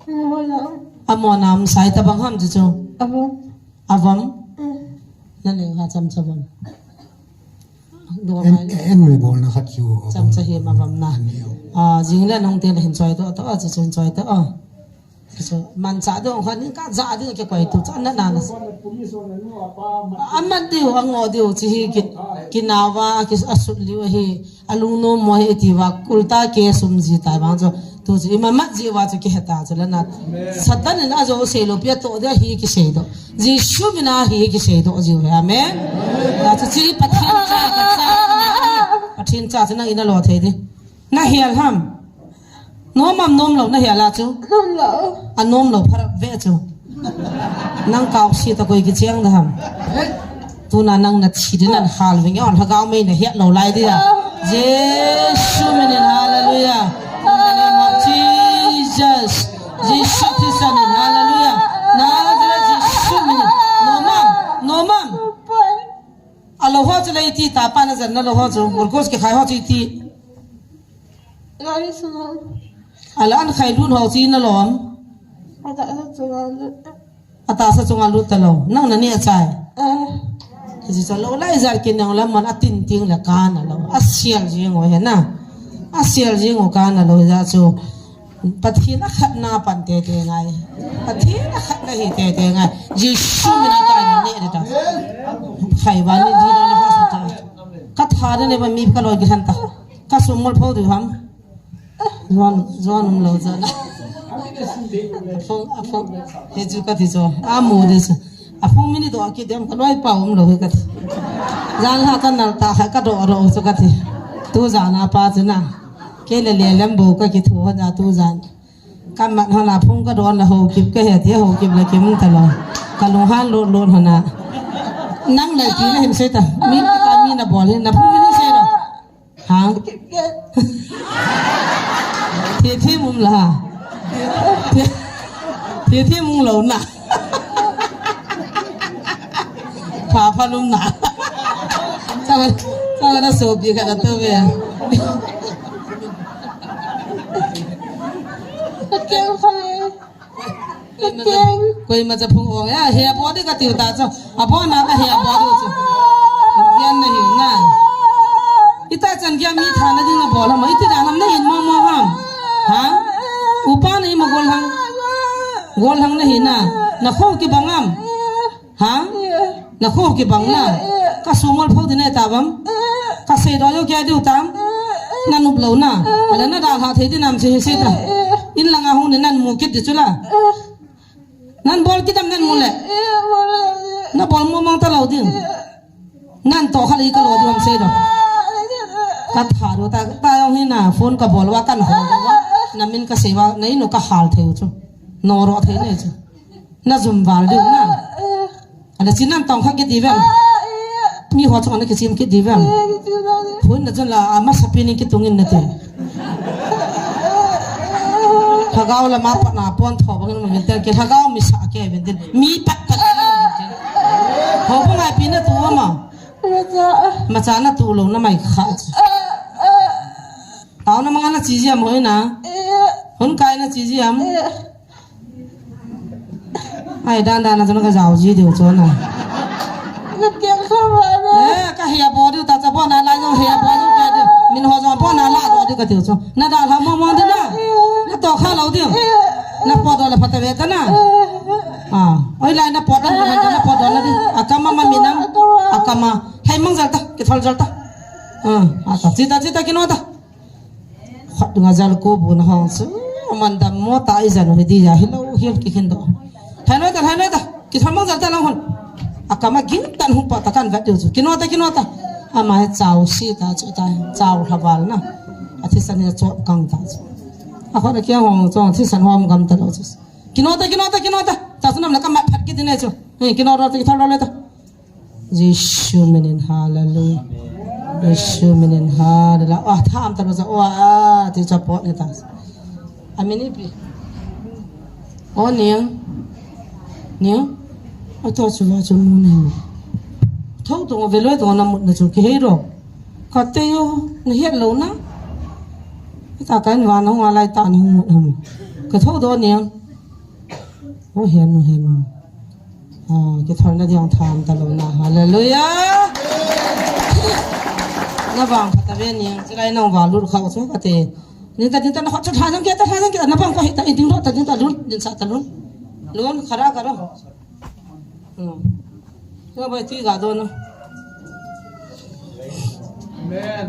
Amo nam. Amo nam sai tabang ham chu chu. Avom. Avom. Mm. Na neng ha chamcha vom. Do En, mai. En mi bol na khat chu. Chamcha hi ma vom na. Ani yo. Ah, jing le nong te le hin choi to, to, ah, chu chu hin choi to, ah. Kisu, mancha ding khan ka ja ding kikoi tu cha na na na. Aman diu, ango diu, chi hi ki, kinawa, ki asut liu hi, alungnom mo hi tiwa, kulta ke sum ji tai bang chu, tu chu ima mat ji wa chu kiheta chu la na. Satan in ajo sei lou pia to dia hi kisei doh. Jesu mina hi kisei doh ji hi. Amen. Ya chu chi Pathian cha ka cha. Pathian cha chu nang ina lo thei di. Na hial ham? Nom am nom lou na hial a chu? Nom lou. A nom lou pharap ve chu. Nang kau si ta koi kicheng da ham? Tuna nang na thi din an hal ving on lhagao mei na hial lou lai dia. Jesu minin hallelujah. In the name of Jesus. Jesu Christ minin hallelujah. Nazareth Jesu minin. Nom am? Nom am? A lou ho chu lei ti ta pa na jan na lou ho chu. Glucose kikhai ho chu ti. Ala an khai lut ho chi na lom. Atahsa chunga lut. Atahsa chunga lut ta lou. Nang na ni a chai. Ah. Ji cha lou lai jar kin nang lam man a tin ting le ka na lou. A sial jing o he na. A sial jing o ka na lou ja chu. Pathian a khatna pan tete ngai. Pathian a khatna hi tete ngai. Jesu mina tai na ne de ta. Khai ba ni di na na ta. Ka tha de ne ba mi ka loi ki than ta. Ka sum mol pho du ham. Juan, Juan um lo jana. Aphung, aphung. He chu ka thi chu. A mu de chu. Aphung mini do ki dem ka loi pa um lo he ka thi. Jan la ka nal ta kha ka do ro chu ka thi. Tu jan a pa chu na. Ke le le lem bo ka ki thu ho na tu jan. Ka mat ho na phung ka don la ho kip ka he thi ho kip la kim ta lo. Ka lung han lo lo ho na. Nang le ti na hin sei ta. Mi ka mi na bol hin na phung mi ni sei lo. Ha? Thi thi mum la. Thi thi mum lo na. Pha pha lum na. Chang chang na so bi ka na to ve. Keng kha. Koima cha phung ong ya, he abo di ka tiu ta chu. Abo na ka he abo di chu. Yan na hi na. Ita chan kya mi tha na ding na bol ham. Iti da nam na in mo mo ham. Ha? Upa na ima gol hang. Gol hang na hi na. Na kho ki bang am. Ha? Na kho ki bang na. Ka sumol pho di na ta bam. Ka sei do yo kya diu tam. Na nup lo na. Ala na da ha thei di nam si si ta. In langa hung ni nan mu kit di chu la. Nan bol kit am nan mu le. Na bol mo mang ta lo ding. Nan to kha le ka lo ding am sei do. Ka tha do ta ta yong hi na phone ka bol wa kan ho do wa. Na min ka sei wa na inu ka hal thei u chu. No ro thei ne chu. Na zum val ding na. Ana chin nan tong kha kit di vem. Mi ho chong na kichim kit di vem. Phone na chun la ama sapi ni kitung in na te. Lhagao lama pat na pon tho bang in ma min tel ke lhagao mi sa ke min tel. Mi pat pat. Ho bu ngai pi na tu ma. Macha na tu lo na mai kha. Tao na manga na chi jiam hoi na. Hun kai na chi jiam. Ai dan dan na chun ka jao ji diu chu na. Na piang kha ma na. Eh, ka hia bo diu ta cha bo na lai jong hia bo jong ka diu. Min ho jong bo na la do diu ka diu chu. Na da la mo mo diu na. Na to kha lo diu. Na po do la pha ta ve ta na. Ah, oi lai na po do na na po do na diu. A ka ma ma mi na. A ka ma. Hai mang jal ta, ki thol jal ta. Ah, a ta chi ta chi ta ki no ta. Khat nga jal ko bu na hong su. Man dam mo ta i jan hi di ya hi lo hial ki khin do. Thainoi ta, thainoi ta. Ki thon mang jal ta lang hon. A kama ging tan hu pa ta kan vat diu chu. Ki no ta, ki no ta. Ama he chau si ta chu ta. Chau haval na. A thisan he chop kang ta chu. A khona kia hong chong thisan hom gam ta lo chu. Ki no ta, ki no ta, ki no ta. Ta chu nam la ka mat phat ki di ne chu. He, ki no ro ta, ki thol ro le ta. Jesu minin hallelujah. Jesu minin hallelujah. Ah, tham ta roza. Oh, ah, ti cha pot ni ta. Amini pi. Oh, niang. Niang. Ato chu la chu mu ni. Thou to ve lo to na mut na chu ki hei ro. Ka te yo, na hiat lo na. Ta kan wa na wa lai ta ni mut ham. Ka thou do niang. Oh, hian nu, hian nu. Ah, ki thol na diang tham ta lo na. Hallelujah. Na vang kha ta ve ni, chilai nang va lut kha chu ka te. Ni ta, ni ta na kho chu tha jang ke, ta tha jang ke, na vang ko hi ta, i ding lo ta, ding ta lut, din sa ta lut. Lun khara karo. Hmm. Nga bai ti ga do na. Amen.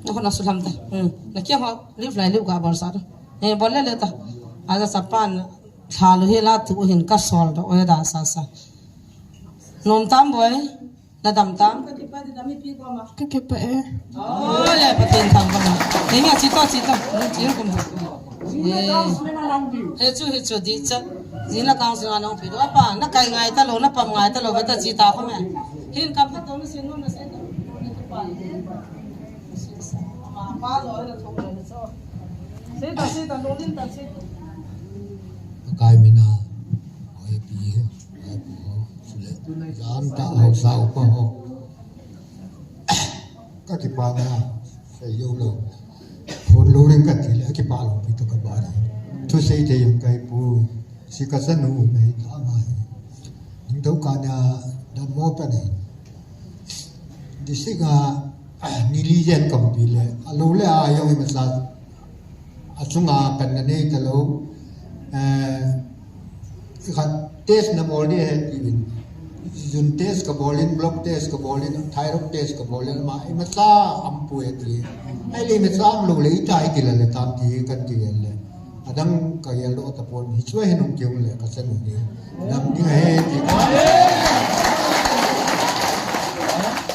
Na khona sulam ta. Hmm. Na kia ho live lai live ga bol sa ta. Eh, bol le le ta. Aja sapan thalu hi la tu hin ka sol do oya da sa sa. Nom tam boi. Na dam tam. Ka kipah e. Oh, le Pathen thangvah. Nei nga chi to, chi to. Nei chi kum. Eh. He chu, he chu di cha. Ni la kang sing anong pi do apa. Na kai ngai ta lo, na pam ngai ta lo, ba ta chi ta ko me. Hin kam pha to na sin mo na sin. Sita, sita, lolin ta sita. Kai mina. Oi pi. Jan ta hausa upa ho. Ka kipah na, sei yo lo. Phone lo ring ka ti le, kipah lo pi to ka ba na. Thu sei te yung kai pu. Si ka sa nu na hi ta ma hi. Ning to ka na da mo pa ni. Di si ka, ni li jen ka pi le. A lo le a yung ma sa. A chunga kan na nei ta lo. Eh, khat test na bol ni he ti vin. Zun test ka bolin, blood test ka bolin, thyroid test ka bolin, ma, i ma sa am pu he ti. Ai le ma sa am lo le i ta i ti la le tam ti kan ti le. Adang ka yel lo ta pon hi chua he nung ki le ka sa nu ni. Dam ding he ti.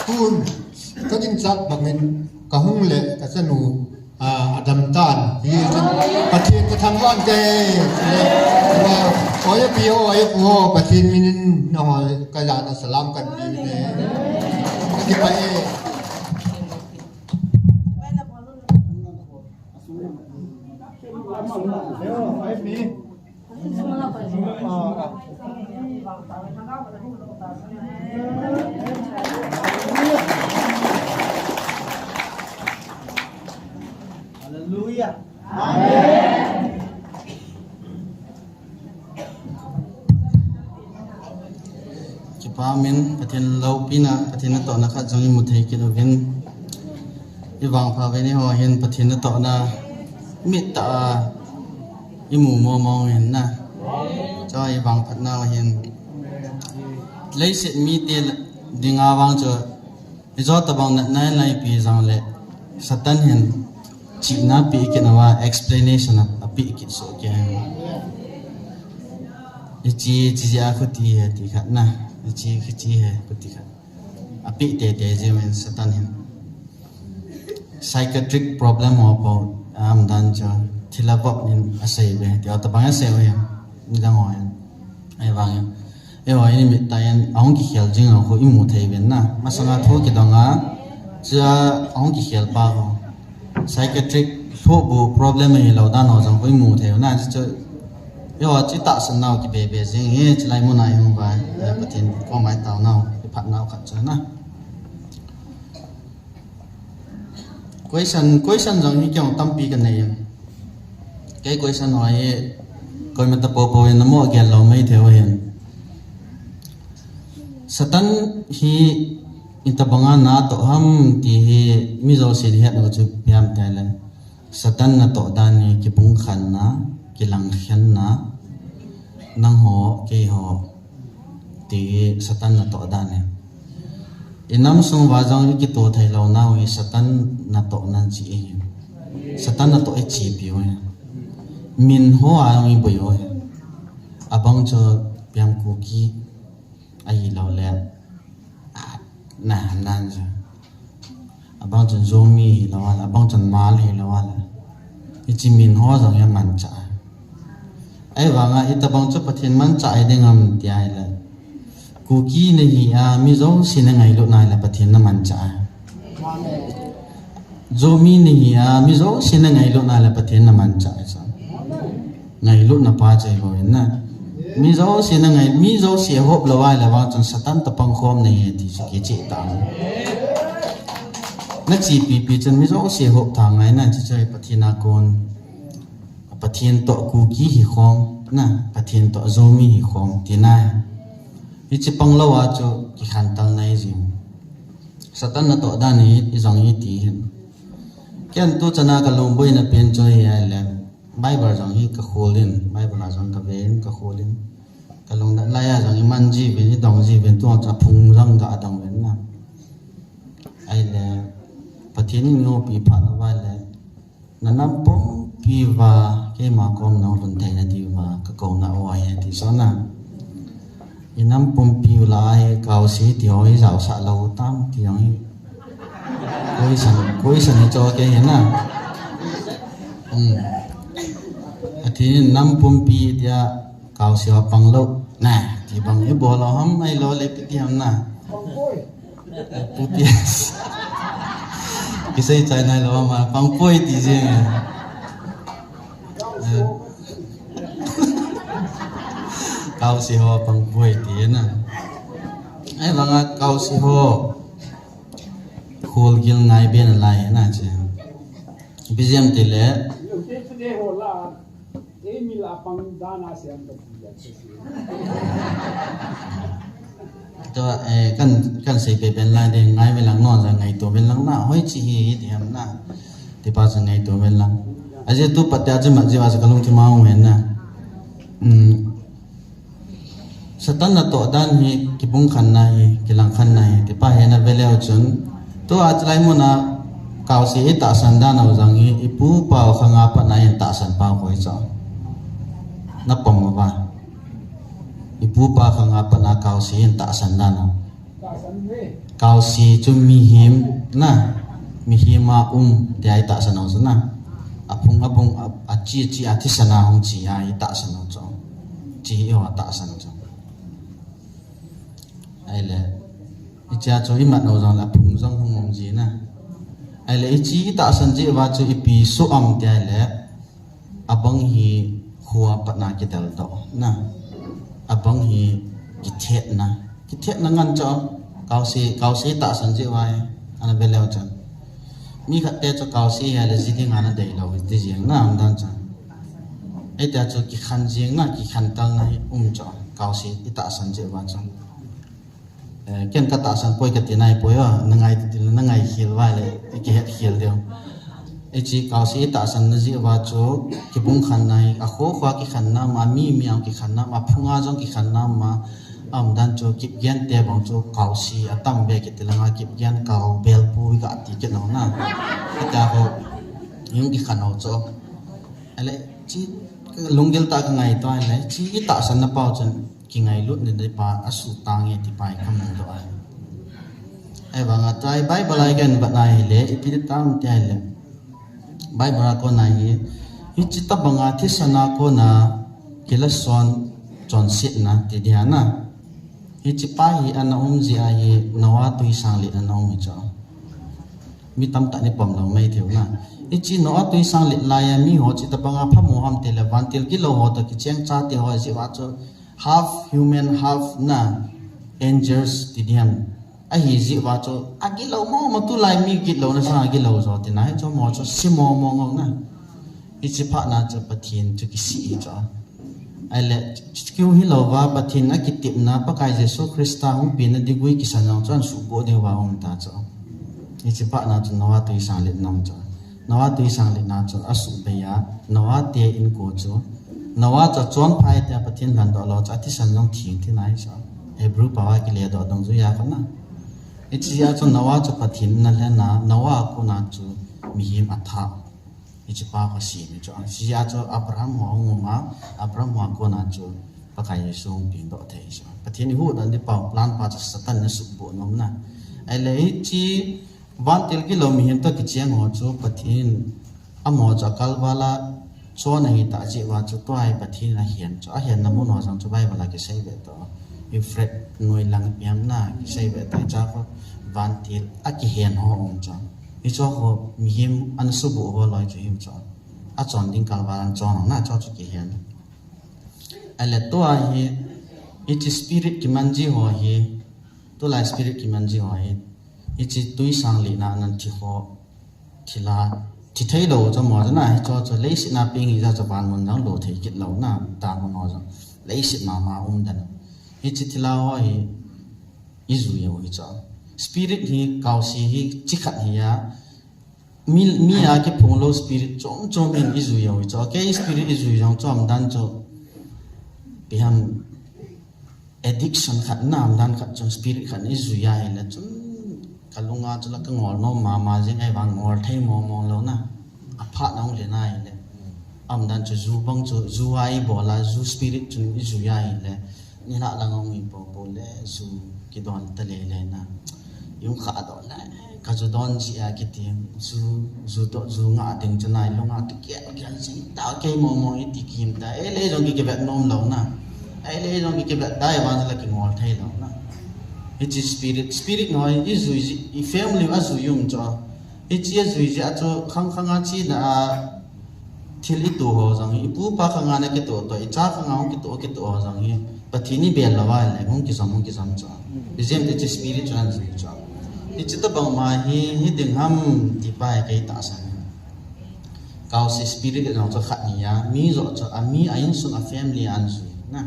Tun, ka ding chat bangin ka hung le ka sa nu. Ah, adam tan. Hi, Pathen kathangvah in te. Oya pi ho, oya pu ho, Pathen minin, no, kajana salam kan pi ne. Kipah e. Hallelujah. Amen. Kipah min, Pathen loupina, Pathen natohna khat jong imu thei kit uvin. Ivangpha uvin eiho hin Pathen natohna mittah a imu mong mong uvin na. Chu ivangphat nau hin. Leiset mite dinga vang chu Hiche tobang natna neipe jongle, Satan hin chihna apeh kit nauva, explanation a, apeh kit soh kei. Hiche, hiche jeh a khuti ahi ti khat na. Hiche, hiche ahi khuti khat. Apeh teitei jeh uvin Satan hin. Psychiatric problem ho bou, aum dan chu, thilha vop in asei uve. Ti tobang asei uve. Nidang ho hin. Ahivangin. Eiho, i mit tah in, ahung kikhel jing ho khu imu thei uvin na. Masanga thu kidong a, chua ahung kikhel pa ho. Psychiatric lhohbu problem ahilou dan ho jong khu imu thei u na, chu chu. Eiho, chu tahsan nau kibe be jing hi, chulai mun a ihung uva, eh, Pathen koma itao nau, iphat nau khat chu na. Question, question jong hi kei jong tampi kanei e. Kei question ho hi koima tapou pou in namo gel lou mai thei u ahin. Satan hi itobang a natoh ham ti hi mi jousen het u chu ipi ham itile. Satan natoh dan hi kipumkhanna, kilangkhenna, nangho, keiho. Ti Satan natoh dan ahi. Inam sung uva jong ikitoh thei lou nau hi Satan natoh nan chi ahi. Satan natoh ichepi u ahi. Min ho a jong iboi u ahi. Abang chu Piang Kuki ahilou le. Ah, na, nan chu. Abang chun Zomi hilou a le, abang chun Hmar hilou a le. Hiche min ho jong hi amanchah. Ahivanga itobang chu Pathen manchah hi ding ham ti ahile. Kuki nahi a, mi jouse nangailut na le Pathen namanchah. Zomi nahi a, mi jouse nangailut na le Pathen namanchah. Ngailutna pa chu ahibou in na. Mi jouse nangai, mi jouse hop lou ahile vang chun Satan toh pangkhom nahi ti chu kicheh tah. Nachepi pi chun mi jouse hop thei ngai na, chuche Pathen a kon. Pathen toh Kuki hikhom, na, Pathen toh Zomi hikhom, tina. Hiche panglou a chu kikhantel nai jing. Satan natoh dan hi, ijong hi ti hin. Ken tuchan a kalungboina pen chu hi ahile. Bible jong hi kakhol in, Bible a jong kave in, kakhol in. Kalung nat lai a jong iman jiuvin, idong jiuvin, tua chu aphung jong kadong uvin na. Ahile, Pathen in einopi phat uva le, nanam pumpi uva, keima kom nahung lhun theina diuva, kakouna u ahi, ti chu na. Inam pumpi u lah a hi Kaose ti ho ijaosah lou tam ti jong hi. Koi san, koi san hi cho kei hi na. Hmm. Athi nam pumpi tia Kaose ho pang lou. Na, ti bang ibol lou ham ahilou le ipi ti ham na. Pumpi. Kisei chai nai lou ham, pang poi ti jeng. Eh. Kaose ho pang poi ti na. Ahivanga Kaose ho kholgil ngaibe nalai na che. Ipi jeh ham tile. Tua, eh, kan, kan sei peh ben lai ding, ngai uvin lang non jong ngaito uvin lang na, hoiche hi, hi ti ham na. Tipa jong ngaito uvin lang. Ajeh tu pat tia jeh ma jeh va jeh kalungthim a um hen na. Hmm. Satan natoh dan hi, kipumkhanna hi, kilangkhanna hi, tipa hi na ve leu chun. Tua chulai mun a, Kaose itahsan dan u jong hi, ipu ipa u khang a pat na itahsan pau koi cho. Napom uva. Ipu ipa khang a pat na Kaose itahsan dan u. Kaose chu mihem na. Mihem a um tia i tahsan u chu na. A phung a bung a, a chi chi a thisan a hung chi a i tahsan u chu. Chi i ho a tahsan u chu. Ahile, i chi a chu i mat u jong le a phung jong hung um ji na. Ahile, i chi i tahsan ji uva chu ipi soh am tia ahile, abang hi khua patna kidel doh na. Abang hi kithetna. Kithetna ngan chu, kaose, kaose tahsan ji uva hi, ana ve leu chun. Mi khat te chu kaose hi ahile ji ding ana dei lou, ti jeng na, umdan chu. Ei tia chu kikhen jeng na, kikhen talna hi um chu, kaose i tahsan ji uva chu. Eh, ken ka tahsan poi kati nai poi o, na ngai ti na ngai khel uva le, i kihet khel diu. I chi kaose i tahsan na ji uva chu, kibung khen na hi, a kho kho a kikhen na ma, mi mi a kikhen na ma, phung a jong kikhen na ma, a umdan chu, Kipgen te bang chu, kaose a tam ve kiti langa, Kipgen kau bel pu i ka ti kit nau na. Ka ta ho, yung kikhen nau chu. Ahile, chi, lunggil tah a ka ngaito ahile, chi i tahsan na pau chun, kingailut ni dei pa, a sutang e ti pa i ka mu doh a. Ahivang a tua i Bible a i ka vet na ahile, ipi ti tam ti ahile. Bible a kona hi, hiche tobang a thisan a kona kilason chonsetna ti dia na. Hiche pa hi ana um ji a hi Noah tui sang let ana um hi chu. Mi tamtah in i pom lou mai thei u na. Hiche Noah tui sang let lai a mi ho hiche tobang a phamo ham ti le vantil gilou ho toh kicheng chate ho ji uva chu half human, half na angels ti diam. Ahi ji uva chu, a gilou mo mo, tulai mi gilou na sang a gilou jo ti na, hiche mo chu si mo mo ngou na. Hiche phat na chu Pathen chu kisih hi chu. Ahile, chu hilou va Pathen a kitepna Pakai Jesu Christa hung pen na degree kisan jong chu ana suhboh diu va um ta chu. Hiche phat na chu Noah tui sang let na um chu. Noah tui sang let na chu a suhbei a, Noah te inko chu. Noah chu chonphai tia Pathen lhan doh lou chu, a thisan jong theng thi nai chu. Hebrew pao a kile doh dungjuia kona. Hiche a chu Noah chu Pathen in ana lhen a, Noah a kona chu mihem a thah. Hiche pa kho si ni chu. Hiche a chu Abraham ho hung um a, Abraham ho a kona chu Pakai Jesu hung peng doh thei chu. Pathen i huhdoh na ding pao plan pa chu Satan in a suhboh nom na. Ahile hiche vantil gilou mihem toh kicheng ho chu Pathen in amaho chu a kalval a chon ahi tah jeh uva chu tua hi Pathen in a hen chu. A henna mun ho jong chu Bible a kisei ve toh. Euphrates noi lang ipi ham na kisei ve toh. Hiche a kho vantil a kihen ho um chu. Hiche a kho mihem ana suhboh ho loi chu him chu. A chon ding kalval a ana chon ho na chu chu kihen. Ahile tua hi, hiche spirit kiman ji ho hi, tulai spirit kiman ji ho hi, hiche tui sang let na ana thi ho, thilha, thi thei lou chu mo chu na, hiche chu leiset na peng hi ja chu van mun jong lo thei kit lou na, ta mun ho jong, leiset mama um den. Hiche thilha ho hi, i jui u hi chu. Spirit hi, kaose hi, chi khat hi a, Mi, mi a kiphong lou spirit chom chom in i jui u hi chu. Kei spirit i jui jong chu umdan chu. Ipi ham addiction khat na umdan khat chu spirit khat i jui ahile chun ka lung a chu la ka ngol nom mama jing ahivang ngol thei mong mong lou na. A phat na hung le na ahile. Umdan chu ju bang chu ju a i bol a ju spirit chun i jui ahile. Nilhah lang hung hi popo le, ju kidon ta lele na. Jung kha doh le, ka ju don ji a kiti, ju, ju toh, ju ngah ding chu nai lung a ti kial kial jing ta kei mo mo i ti kim ta. Ei le jong ki kivet nom lou na. Ei le jong ki kivet dai van la kingol thei lou na. Hiche spirit, spirit noi, i jui ji, i family a jui um chu. Hiche a jui ji a chu khang khang a chi na a, Thil i toh ho jong hi, i pu pa khang a na kitoh toh, i cha khang a hung kitoh, kitoh ho jong hi, Pathen i bel lou a le, hung kijom, hung kijom chu. I jem ti chu spirit chu an jui chu. Hiche tobang ma hi, hi ding ham ti pa hi kei tahsan. Kaose spirit jong chu khat ni a, mi joh chu, a mi a insung a family an jui na.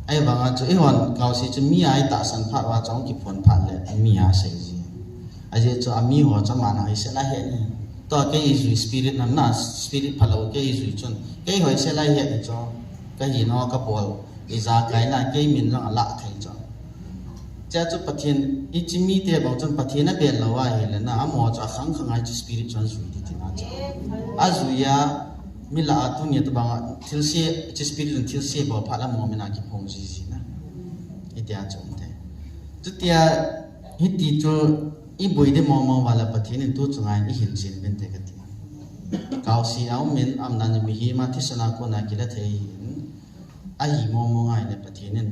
Ahivang a chu, i hon kaose chu mi a i tahsan phat uva chu hung kiphon phat le, a mi a sei ji. Ajeh chu a mi ho chu aman a hi sel a het ni. Tua kei i jui spirit nam na, spirit phalou kei i jui chun. Kei ho i sel a het ni chu. Ka hi no ka bol. I jakai na kei min jong a lah thei chu. Chia chu Pathen, hiche mite bang chun Pathen a bel lou ahile na, amaho chu a khang khang a hiche spirit chu an jui ti ti na chu. A jui a, mi lah a tuni tobang a, thilse, hiche spirit chun thilse bol phat la mo min a kiphong ji ji na. Hitia chu um te. Chutia, hiti chu, I boi di mong mong uva le Pathen in tu chunga i hil jin uvin te kati. Kaosi a um in, amna ni mihem a thisan a kona kila thei in, ahi mong mong ngai le Pathen in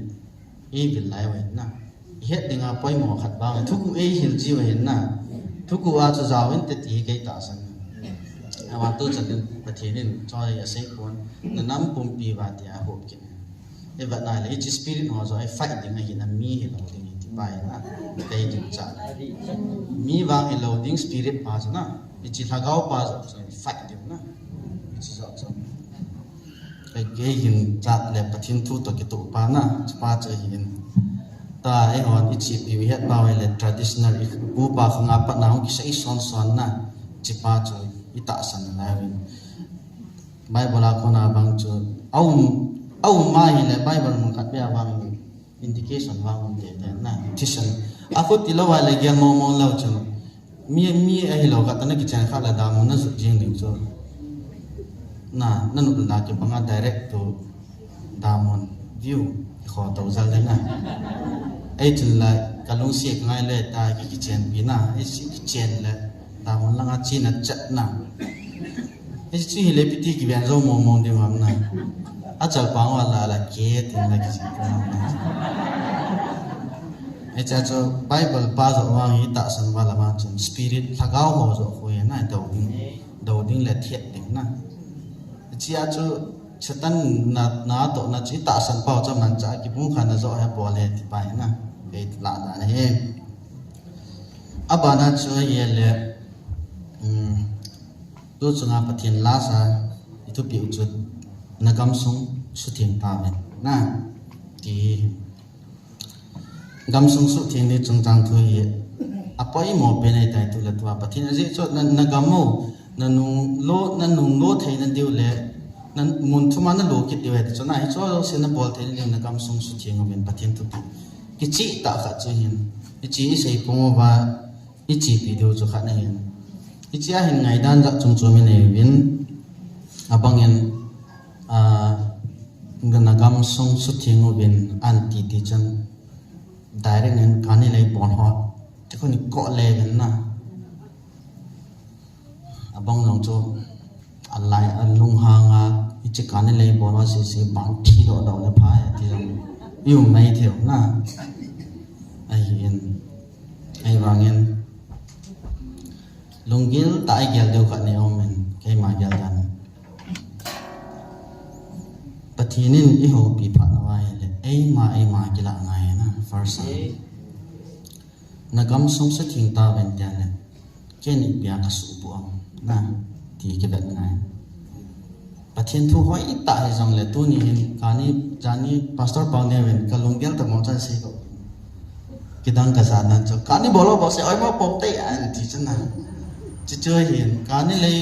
i vil lai uva hin na. I het dinga poimo khat bang, thuku ei hil ji uva hin na. Thuku a chu jao in te ti kei tahsan. Awa tu chan in Pathen in choi a sei pon, na nam pumpi uva ti a hop kin. I vet na le, hiche spirit ho chu i fight ding ahi na, mi hilou ding ahi ti pai na. Kei ding cha. Mi vang hilou ding spirit pa chu na. Hiche lhagao pa chu chu i fight ding na. Hiche chu chu. Kei, kei hin chat le Pathen thu toh kitoh pa na. Hiche pa chu hin. Ta eihon i chepi u het pa uva le traditional i pu pa khang a pat na hung kisei son son na. Hiche pa chu i tahsan na uvin. Bible a kona bang chu, a um, a um ma hi le Bible mun khat beh a bang indication bang um te te na, thisan. A khu ti lou a le gel mong mong lou chun. Mi, mi ahi lou khat na kichen kha la damun na jut jing ding chu. Na, na nup na kibang a direct to damun view i kho to jal de na. Ei chun la ka lungsi ka ngai le ta ki kichen pi na, ei si kichen le. Damun langa china chat na. Hichu hi le piti kiven jou mong mong ding ham na. A chal pa wa la la ke tin la kichi. Hicha chu Bible pa jo wang hi tahsan va la ma chun spirit lhagao ho jo khu hi na do ding. Do ding le thiat ding na. Hichia chu Satan na, na toh na chu tahsan pa chu man cha kibung kha na jo he bol he ti pa hi na. Kei la da na he. Abana chu ahi le, um, tu chunga Pathen lasa i thupi u chu na gamsung sutheng tauvin na ti. Gamsung sutheng ni chungchang thu hi apoimo pen ahi tai tu le tua Pathen ajeh chu na, na gam u, na nung lo, na nung lo thei na diu le, na mun thum a na lo kit diu ahi chu na hi chu se na bol thei na diu na gamsung sutheng uvin Pathen thupi. Kicheh tah khat chu hin, i che i sei pong uva, i chepi diu chu khat na hin. I che a hin ngaidan jat chom chom i nei uvin, abang in, ah, na gamsung sutheng uvin an ti ti chan, direct in kani lei bon ho, ti khu ni ko le vin na. Abang jong chu, alai, alunghang a, hiche kani lei bol a sese ban thi doh doh le pha e ti jong. I um mai thei u na. Ahin. Ahivangin. Lunggil tah a i gel diu khat nei um in. Keima gel dan. Pathen in i houpi phat uva ahile. Eima, eima kilah ngai na. First. Na gamsung sutheng tauvin tia le. Ken ipi a ka suhbuh am na, ti kivet ngai. Pathen thu hoitah hi jong le tuni hin kani jani Pastor Pau Neo in ka lunggel tah mong chan sei ko. Kidang ka jat nan chu kani bol bol se oimo pom te an ti chan na. Chuchu hin kani lei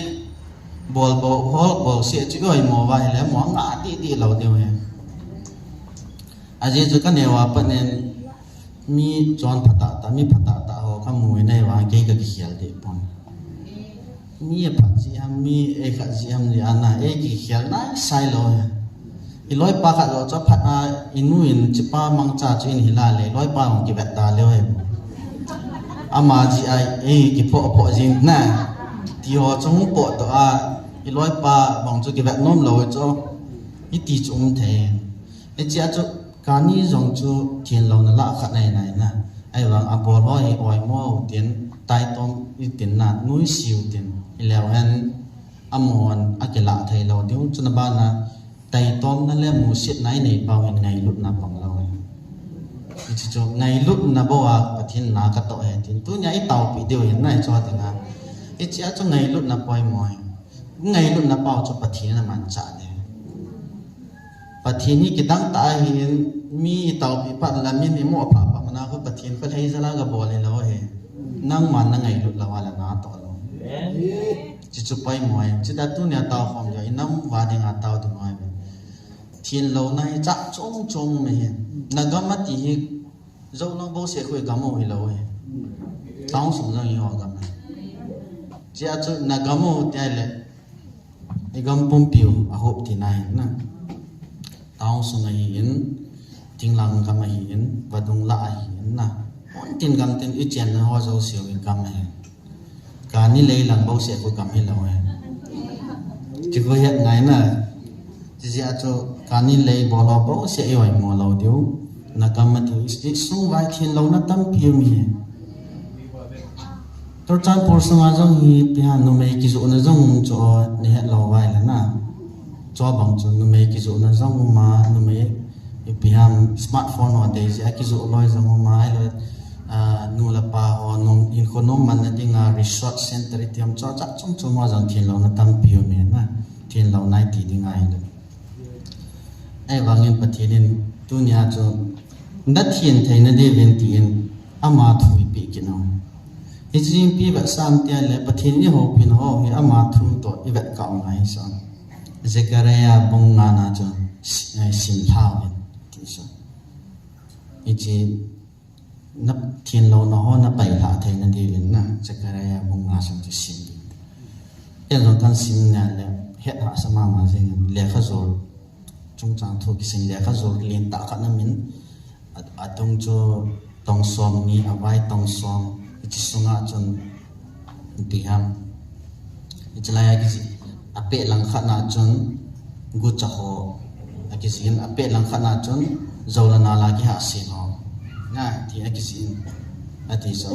bol bol hol bol se chu oimo va hi le mo nga ti ti lo deu he. Ajeh chu ka neo a pat nen Mi chon phatah tah, mi phatah tah ho ka mu in ahivang kei ka kikhel deh pon. Mi aphat jeh ham, mi eikhat jeh ham jeh a na, ei kikhel nai sai lou hi. I loipa khat lou chu aphat a, i nu in chipa mangcha chu in hila le, i loipa hung kivet da leu hi. Ama jeh a ei kiphoh phoh jing na. Ti ho chu hung pot toh a, i loipa bang chu kivet nom lou chu. I ti chu um thei. Hichea chu kani jong chu thenlouna lah khat nei nai na. Ahivang abol ho hi oimo utin, taitom utin na, nuisi utin. Hileu hen amahon akilah thei lou diu. Chuna bana taitomna le musitna i nei pau hin ngailutna bang lou. Hiche chu ngailutna bou a Pathen na ka toh e tin. Tunia i taopi diu hin na hiche dinga. Hichea chu ngailutna poimo hi. Ngailutna pau chu Pathen in amanchah ding. Pathen hi kidang tah ahin, mi i taopi phat le min i mo phat phat mana khu Pathen kholhei jal a ga bol hilou hi. Nangman na ngailut lou a le na toh lou. Chuchu poimo ahi. Chuti a tunia tao khom jo, i nam uva dinga tao ding ahi. Thenlouna hi chah chom chom um ahi. Na gam ati hi Jou lang bou se khu i gam u hilou hi. Town sung jong i ho gam hi. Chia chu na gam u tia le. I gam pumpi u a hop tina hi na. Town sung ahin, thinglhang gam ahin, vadung lah ahin na. Hon tin gam tin i chenna ho jouse u i gam ahi. Kani lei lang bouseh khu gam hilou ahi. Chi khu het ngai na. Chi jeh a chu kani lei bol ho bouseh i oimo lou diu. Na gam a diu i sung vai thenlouna tampi um hi. Churachandpur sunga jong hi ipi ham numei kijohna jong um chu na het lou vai le na. Chubang chu numei kijohna jong um a, numei ipi ham smartphone ho dei jeh a kijoh loi jong um a, ahilou, ah, nu le pa ho nom, hinkho nom manna dinga resource center iti ham chu cha chung chung ho jong thenlouna tampi um e na. Thenlouna iti ding ahilou. Ahivangin Pathen in tunia chu na thenthei na diuvin tin ama thu eipeh kit in. Hiche jingpi vetsah tia le Pathen in eihoupi na ho hi ama thu toh i vet kah u ngai sa. Zechariah bung nga na chu si-, eh, sim lha uvin ti chu. Hiche na thenlouna ho na pailhah thei na diuvin na Zechariah bung nga sung chu sim ding. Ken jong kan sim na le het hahsa mama jing in lekha jol chungchang thu kisim lekha jol lentah khat na min a, adung chu tong som ni a vai tong som hiche sunga chun Ipi ham. Hiche lai a kijih. Apeh langkhat na chun gucha ho. Akijih in apeh langkhat na chun jou le nal a kihahsel ho. Na, ti akijih in. Ati chu.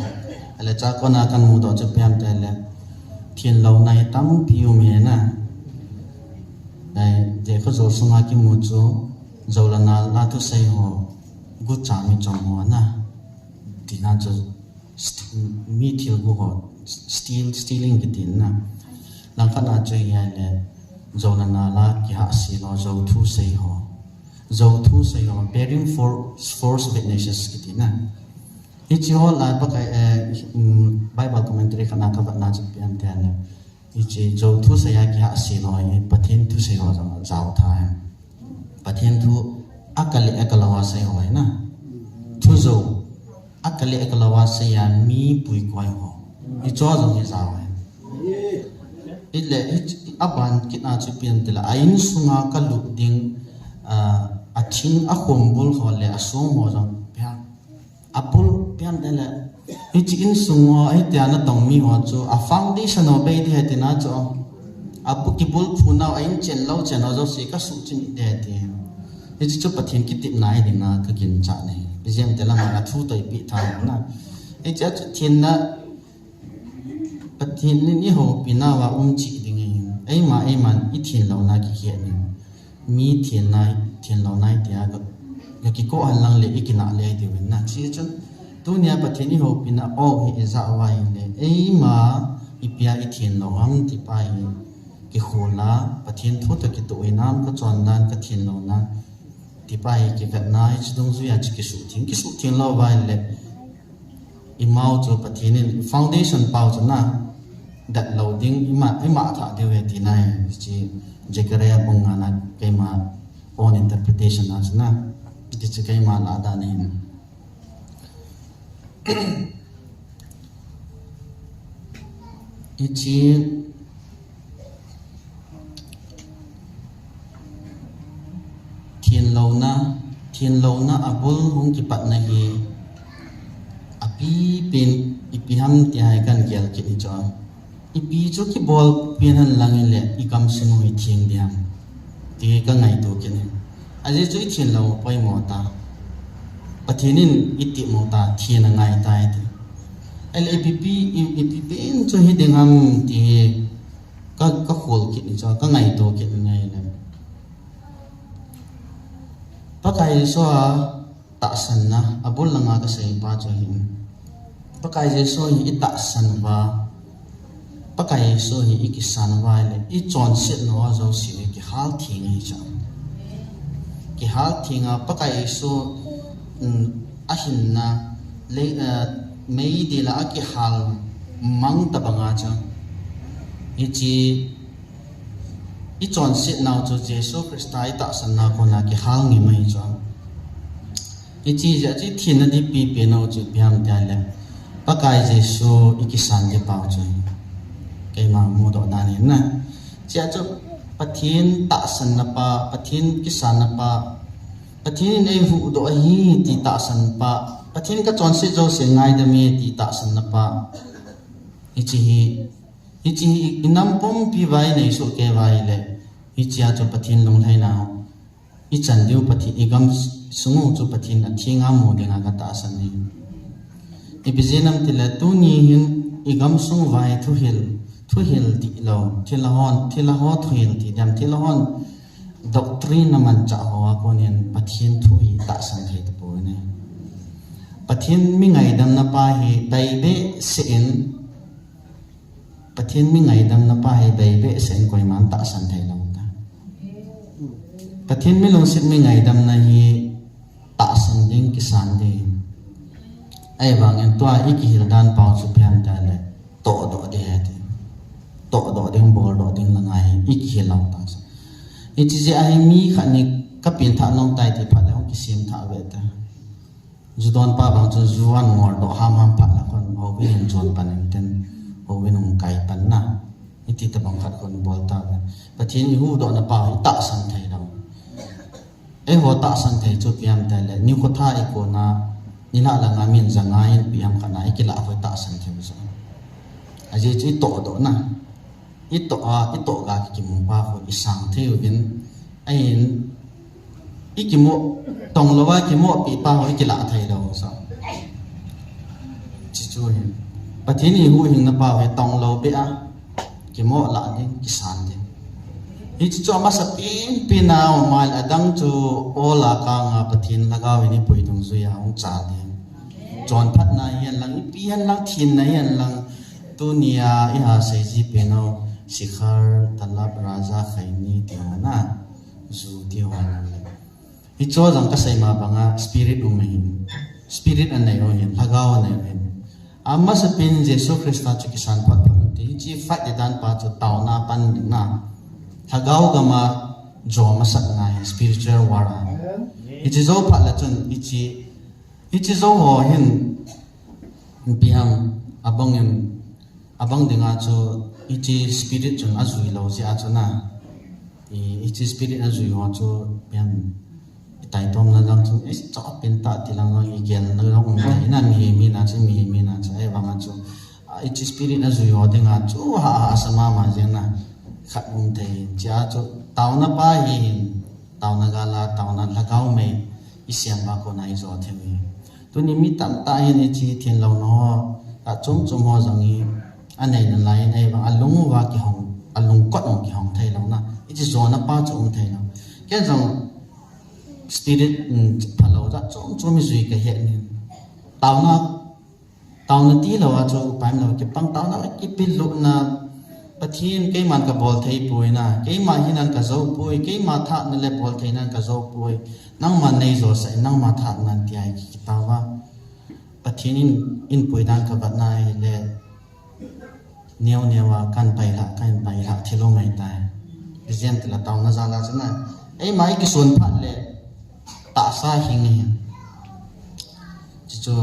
Ale chakona kan mudoh chu ipi ham tile. Thenlouna hi tampi um e na. Nai, lekha jol sunga kimu chu jou le nal a thusei ho. Gucha mi chom ho na. Tina chu st-, mi thilgu ho, steal, stealing kiti na. Langkhat na chu hi ahile, jou le nal a kihahsel ho, jou thu sei ho. Jou thu sei ho, bearing for, false witnesses kiti na. Hiche ho la Pakai, eh, um, Bible commentary khat na kavet na chu ipi ham tile. Hiche jou thusei a kihahsel ho hi Pathen thusei ho jong jao tha ahi. Pathen thu akale akalou a sei ho ahi na. Thu jou akale akalou a sei a mi puikoi ho. Hiche jong hi jao ahi. Ile hiche aban kit na chu ipi ham tile a insunga kalut ding, ah, athing akhombul ho le asong ho jong ipi ham. Abul ipi ham tile. Hiche insung ho, hitia natong mi ho chu, a foundation ho bei ding ahi tina chu. Abu kibulphu nau, a inchen louchen ho jouse kasuhchim ding ahi ti. Hiche chu Pathen kitepna ahi dinga kaginchat ahi. Ipi jeh ham tile ama thu toh eipeh tha na. Hiche chu thenna Pathen in eihoupi nauva um cheh ding ahin. Eima, eiman ithenlouna kikhen in. Mi thenna, thenlouna tia ga, gakikoh hen lang le ikinah le diuvin na. Hiche chun, tunia Pathen eihoupina aw hi ijah uva ahile, eima ipi a ithenlou ham ti pa hi kikhol a, Pathen thu toh kitoh hinam, kachondan, kathenlouna, ti pa hi kivetna, hiche dungjuia chu kisuhtheng, kisuhtheng lou uva ahile, imau chu Pathen in foundation pau chu na, dat lou ding, ima, ima thah diu ahi tina ahi, hiche Zechariah bung nga na keima own interpretation a chu na, hiche keima lah dan ahin. Hiche thenlouna, thenlouna abul hung kipatna hi, apipen ipi ham ti hi kagel kit hi chu. Ipi chu kibolpen hen lang hile, igamsung u hi theng ding ham. Ti kangaito kit in. Ajeh chu ithenlou poimo ta. Pathen in itepmo ta, thenna ngai ta iti. Ahile ipi pi, i, ipipen chu hiding ham ti ka, kakhol kit in chu, kangaito kit in ahile. Pakai Jesu a tahsanna, abul langa kasei pa chu ahin. Pakai Jesu hi itahsan uva, Pakai Jesu hi ikisan uva ahile, ichonsetnau jouse hi kihal theng ahi chu. Kihal theng a, Pakai Jesu, um, ahinna, lei, eh, meidil a akihal mang tobang a chu. Hiche ichonsetnau chu Jesu Christa itahsanna kona kihal ngim ahi chu. Hiche jeh a chu ithenna ding pipen u chu ipi ham tile, Pakai Jesu ikisan ding pau chu. Keima mudoh dan ahi na. Hiche a chu Pathen tahsanna pa, Pathen kisanna pa, Pathen in eihuhdoh ahi ti tahsan pa, Pathen ka chonset jouse ngaidam e ti tahsan na pa. Hiche hi, hiche hi i nam pumpi uva inei soh kei uva ahile, hichea chu Pathen lunglhaina i chan diu Pathen, i gamsung u chu Pathen athenga mu dinga ka tahsan e. Ipi jeh ham itile tuni hin i gamsung uva hi thuhil, thuhil dihlou, thilha hon, thilha ho thuhil ti diam, thilha hon doctrine a manchah ho a kon hin Pathen thu hi tahsan thei tapoi. Pathen mi ngaidamna pa hi bei behseh in, Pathen mi ngaidamna pa hi bei behseh in koiman tahsan thei lou tai. Pathen mi lungset mi ngaidamna hi tahsan ding, kisan ding. Ahivangin tua i kihil dan pau chu ipi ham itile tohdoh ding ahi ti. Tohdoh ding, boldoh ding langa hi i kihil lou tai. Hiche jeh a hi mi khat ni ka pengthah nom tai ti phat le hung kisem thah ve tai. Ju don pa bang chun ju an ngol doh hamham phat le khun houbung in jon pan in tin, houbung in hung kai pan na. Hiti tabang khat khun bol tauve. Pathen i huhdohna pa hi tahsan thei lou. Eiho tahsan thei chu ipi ham itile, nikho tha i kona, nilhah langa min ja nga in ipi ham khat na i kilah ho hi tahsan thei u chu. Ajeh chu i tohdoh na. I toh a, i toh ga kimu pa khu i sang thei uvin. Ahin, i kimo, tonglou a kimoh pi pa khu i kilah thei lou sa. Hiche chu hin. Pathen i huhhingna pa khu tonglou beh a, kimoh lah ding, kisan ding. Hiche chu amasapen pen a um ahile adang chu ol a kang a Pathen Lhagao in i pui dungjui a hung chal ding. Chonphatna hihen lang, ipi hen lang, thenna hihen lang, tunia i ha sei ji pen u, Sikhar, Talab, Raja, Khaini ti ho na, ju ti ho na. Hiche jong ka sei ma banga spirit um ahin. Spirit anei u ahin, Lhagao anei u ahin. Amasapen Jesu Christa chu kisan phat phat u ti. Hiche fight ding dan pa chu taona pan ding na. Lhagao gam a jo masat na hi spiritual war a. Hiche jou phat le chun hiche, hiche jou ho hin ipi ham abang in Abang dinga chu hiche spirit chun ajui lou jeh a chu na. I, hiche spirit ajui ho chu ipi ham i taitomna lang chu, eh, chah pen ta ti lang lang i gelna lang um thei na, mihem hina chu, mihem hina chu, ahivanga chu. A, hiche spirit ajui ho dinga chu ha, ha, sa mama jeng na. Khat um thei, hichea chu taona pa hi hin, taona gal a, taona Lhagao mei, i sem uva kona i jo thei u hi. Tuni mi tamtah hin hiche thenlouna ho, a chom chom ho jong hi, anei nalai in ahivang, alung uva kihong, alungkot u kihong thei lou na. Hiche jona pa chu um thei lou. Ken jong spirit, um, phalou jat chom chom hi jui kahet in. Taona, taona tilou a chu upai umlou, kipang taona, kipilupna, Pathen, keiman kabol thei poi na, keima hinan kajou poi, keima thahatna le boltheinan kajou poi, nangman neijosah in, nangma thahatnan tia ki, kitao a. Pathen in, in pui dan kavet na hile, neo neo a kahin pailhah, kahin pailhah thil um ahitai. Ijeh inem itile taona jal a chu na, eima i kison phat le, tahsa hing ahi. Chuchu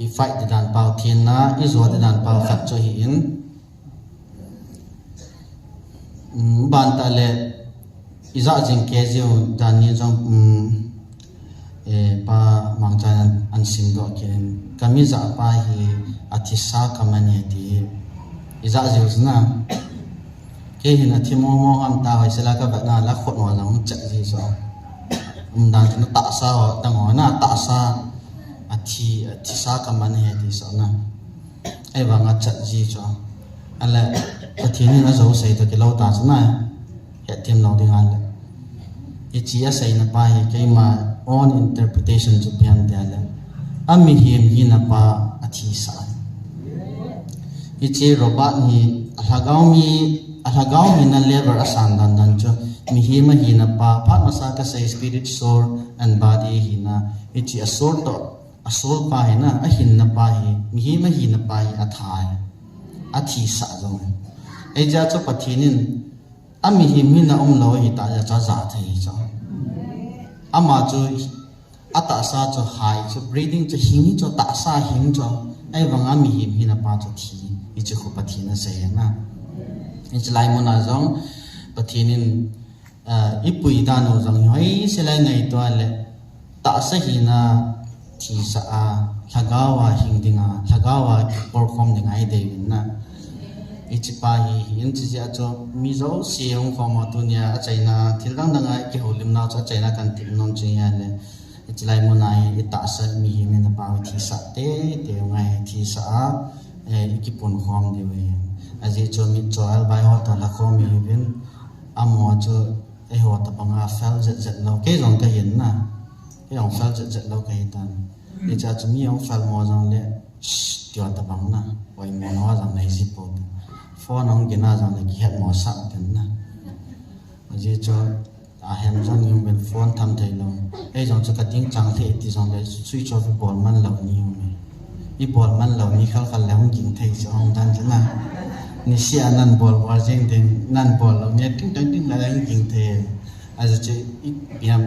i fight ding dan pau thenna, i jo ding dan pau khat chu ahin. Um, ban tah le, i jah jing kei jeh u dan ni jong, um, eh, Pa Mangchan an, an simdoh kit in, ka mi jah pa hi athisa kaman ahi ti, i jah jeh u chu na. Kei hin athi mong mong ham ta hoi sela kavet na la khut ho jong chet ji chu. Um dan chu na tahsa ho tang ho na tahsa athi, athisa kaman ahi ti chu na. Ahivanga chet ji chu. Ale Pathen in ajou sei toh kilou ta chu na. Hethem lou ding ale. Hiche aseina pa hi keima own interpretation chu ipi ham itile, a mihem hina pa athisa. Hiche Robert hi a lhagao mi, a lhagao hina level asan dan dan chu mihem ahina pa, phat masa kasei spirit, soul and body hina, hiche a soul toh, a soul pa hina, ahinna pa hi, mihem ahina pa hi atha ahi. Athisa jong ahi. Hijeh a chu Pathen in a mihem hina umlou ahitah jeh a chu aja thei hi chu. Ama chu atahsa chu hai chu, breathing chu hing hi chu, tahsa hing chu. Ahivanga mihem hina pa chu thi. Hiche khu Pathen asei na. Hiche lai mun a jong Pathen in, ah, i pui dan u jong hi hoi sela i ngaito le. Tahsa hina thisah a, lhagao a hing dinga, lhagao a kipolkhom dinga i deiuvin na. Hiche pa hi, hi in chi jeh a chu mi jouse hung khom u tunia achaina, thil dang dang a i kihoulim nau chu achaina kan tep nom chu hi ahile. Hiche lai mun a hi i tahsa mihem hina pa hi thisah tei tei u ngai, thisah a, eh, i kipunkhom diu ahi. Ajeh chu mitcho albai ho toh lhakhom ihiuvin, amaho chu eiho tobanga fel jet jet lou. Kei jong kahin na. Kei jong fel jet jet lou kahi tan. Hiche a chu mi jong fel mo jongle, shh, tia tobang na. Oimo lou jong nei ji pou. Phone jong gin a jongle kihet mo sah tin na. Ajeh chu ahem jong ium uvin phone tham thei lou. Ei jong chu ka ding chang thei ti jongle switch off i bol man lou ni um e. I bol man lou ni khal khal le hung ging thei chu hung dan chu na. Niseh a nan bol bol jeng ding, nan bol lou ni ting tang ting la hung ging thei. Ajeh chu i piam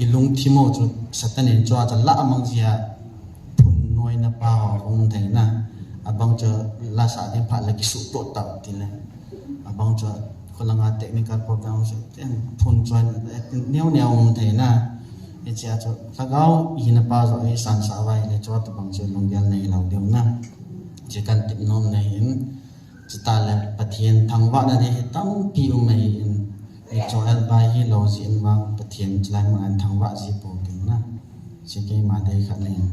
i lungthim u chu Satan in chu a chu la mang jia phun noina pa ho um thei na. Abang chu la sah ding phat le kisuh to tau ti le. Abang chu kholanga technical problem se ten phun choi neo neo um thei na. Hiche a chu lhagao hina pa joh i sansah uva ahile chu tobang chu lunggel nei lou diu na. Hiche kan tep nom na ahin. Chutah le Pathen thangvahna ding hi tampi um ahin. Mitcho albai hilou jeh in vang Pathen chulai mun a thangvah ji pou ding na. Hiche keima dei khat ahin.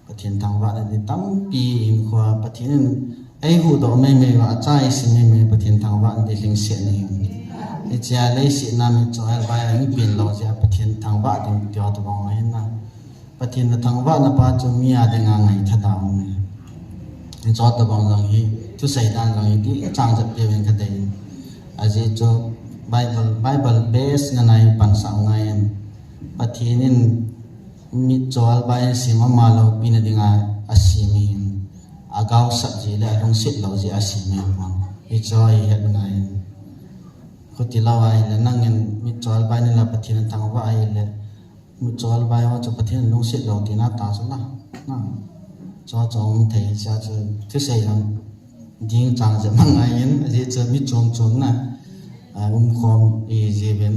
Pathen thangvahna ding tampi hinkho a Pathen in eihuhdoh mei mei uva, acha eisem mei mei, Pathen thangvahna ding lhingset na ahin. Hiche a leiset a mitcho albai a hung pen lou jeh a Pathen thangvah ding tia tobang ahin na. Pathen na thangvahna pa chu mi a dinga ngaitha da um e. Hiche tobang jong hi, thusei dan jong hi, ti chang jat pe uvin ka dei. Ajeh chu Bible, Bible base na nai pansah ngai in. Pathen in mitcho albai in sem ama loupina dinga asem ahin. Agaosap jeh le alungset lou jeh a asem ahi pon. Hiche hi het ngai in. Khuti lou ahile nangin mitcho albai nala Pathen thangvah ahile. Mitcho albai ho chu Pathen lungset lou tina ta chu na. Na. Chu chu um thei cha chu thusei jong ding chang jep mang ngai in, ajeh chu mi chom chom na. A, um khom i jeh uvin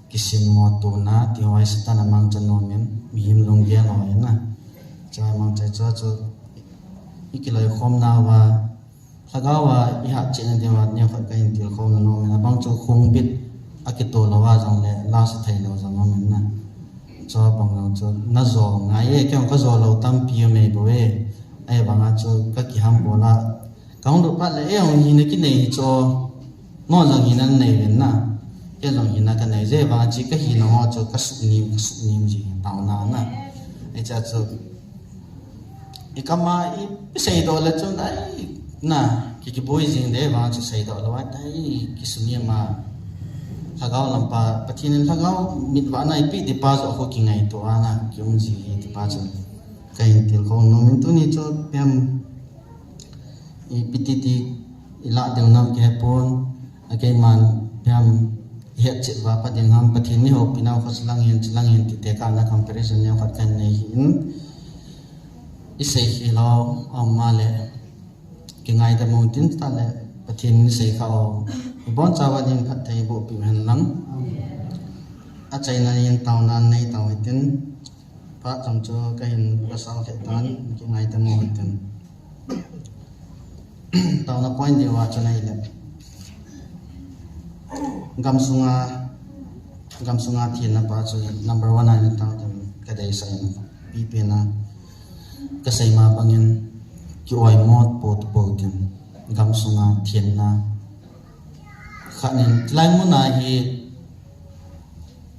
kisim mo tona, ti ho hi Satan a mangcha nom in, mihem lunggel ho hi na. Chu mangcha chu chu i kiloikhom nauva, lhagao a i hatchetna diuva neokhat kahin tilkhou nom in, abang chu khongbit a kitoh lou a jongle lasa thei lou jong um in na. Chu abang jong chu na jo ngai e, kei jong ka jo lou tampi um e bou e. Ahivanga chu ka kihambol a, ka hung lut phat le, ei jong hina kinei hi chu, mo jong hina nei uvin na. Kei jong hina ka nei jeh vang chu ka hina ho chu ka suhnem, ka suhnem ji taona na. Hiche chu i kam a i, i seidoh le chun ai na, ki, kiboi jing ding vang chu seidoh lou ai tai, kisuhnem a. Lhagao lam pa, Pathen in lhagao mit vahna eipeh ding pa joh khu kingaito a na, kium ji hi ti pa chu. Kahin tilkhou nom in tuni chu ipi ham ipi ti ti i lah ding nam kihe pon, a keiman ipi ham i hetchet uva pha ding ham, Pathen in eihoupi nau kho chulang hin, chulang hin ti tekah na comparison neokhat kahin nei ahin. I seikhel u aum a le, kingaidam u tin, chutah le Pathen in i seikhel u, i bonchauva ding phatthei boh peh u hen lang. Achaina in taona nei tau hitin. Phat chom chu kahin lasah kit tan, kingaidam u hitin. Taona point diuva chu ahile, gamsunga, gamsunga thenna pa chu number one a hin tao ding kadeisah in, ipi pen a kasei ma bangin ki-oimo pou pou tin, gamsunga thenna. Khat in, chulai mun a hi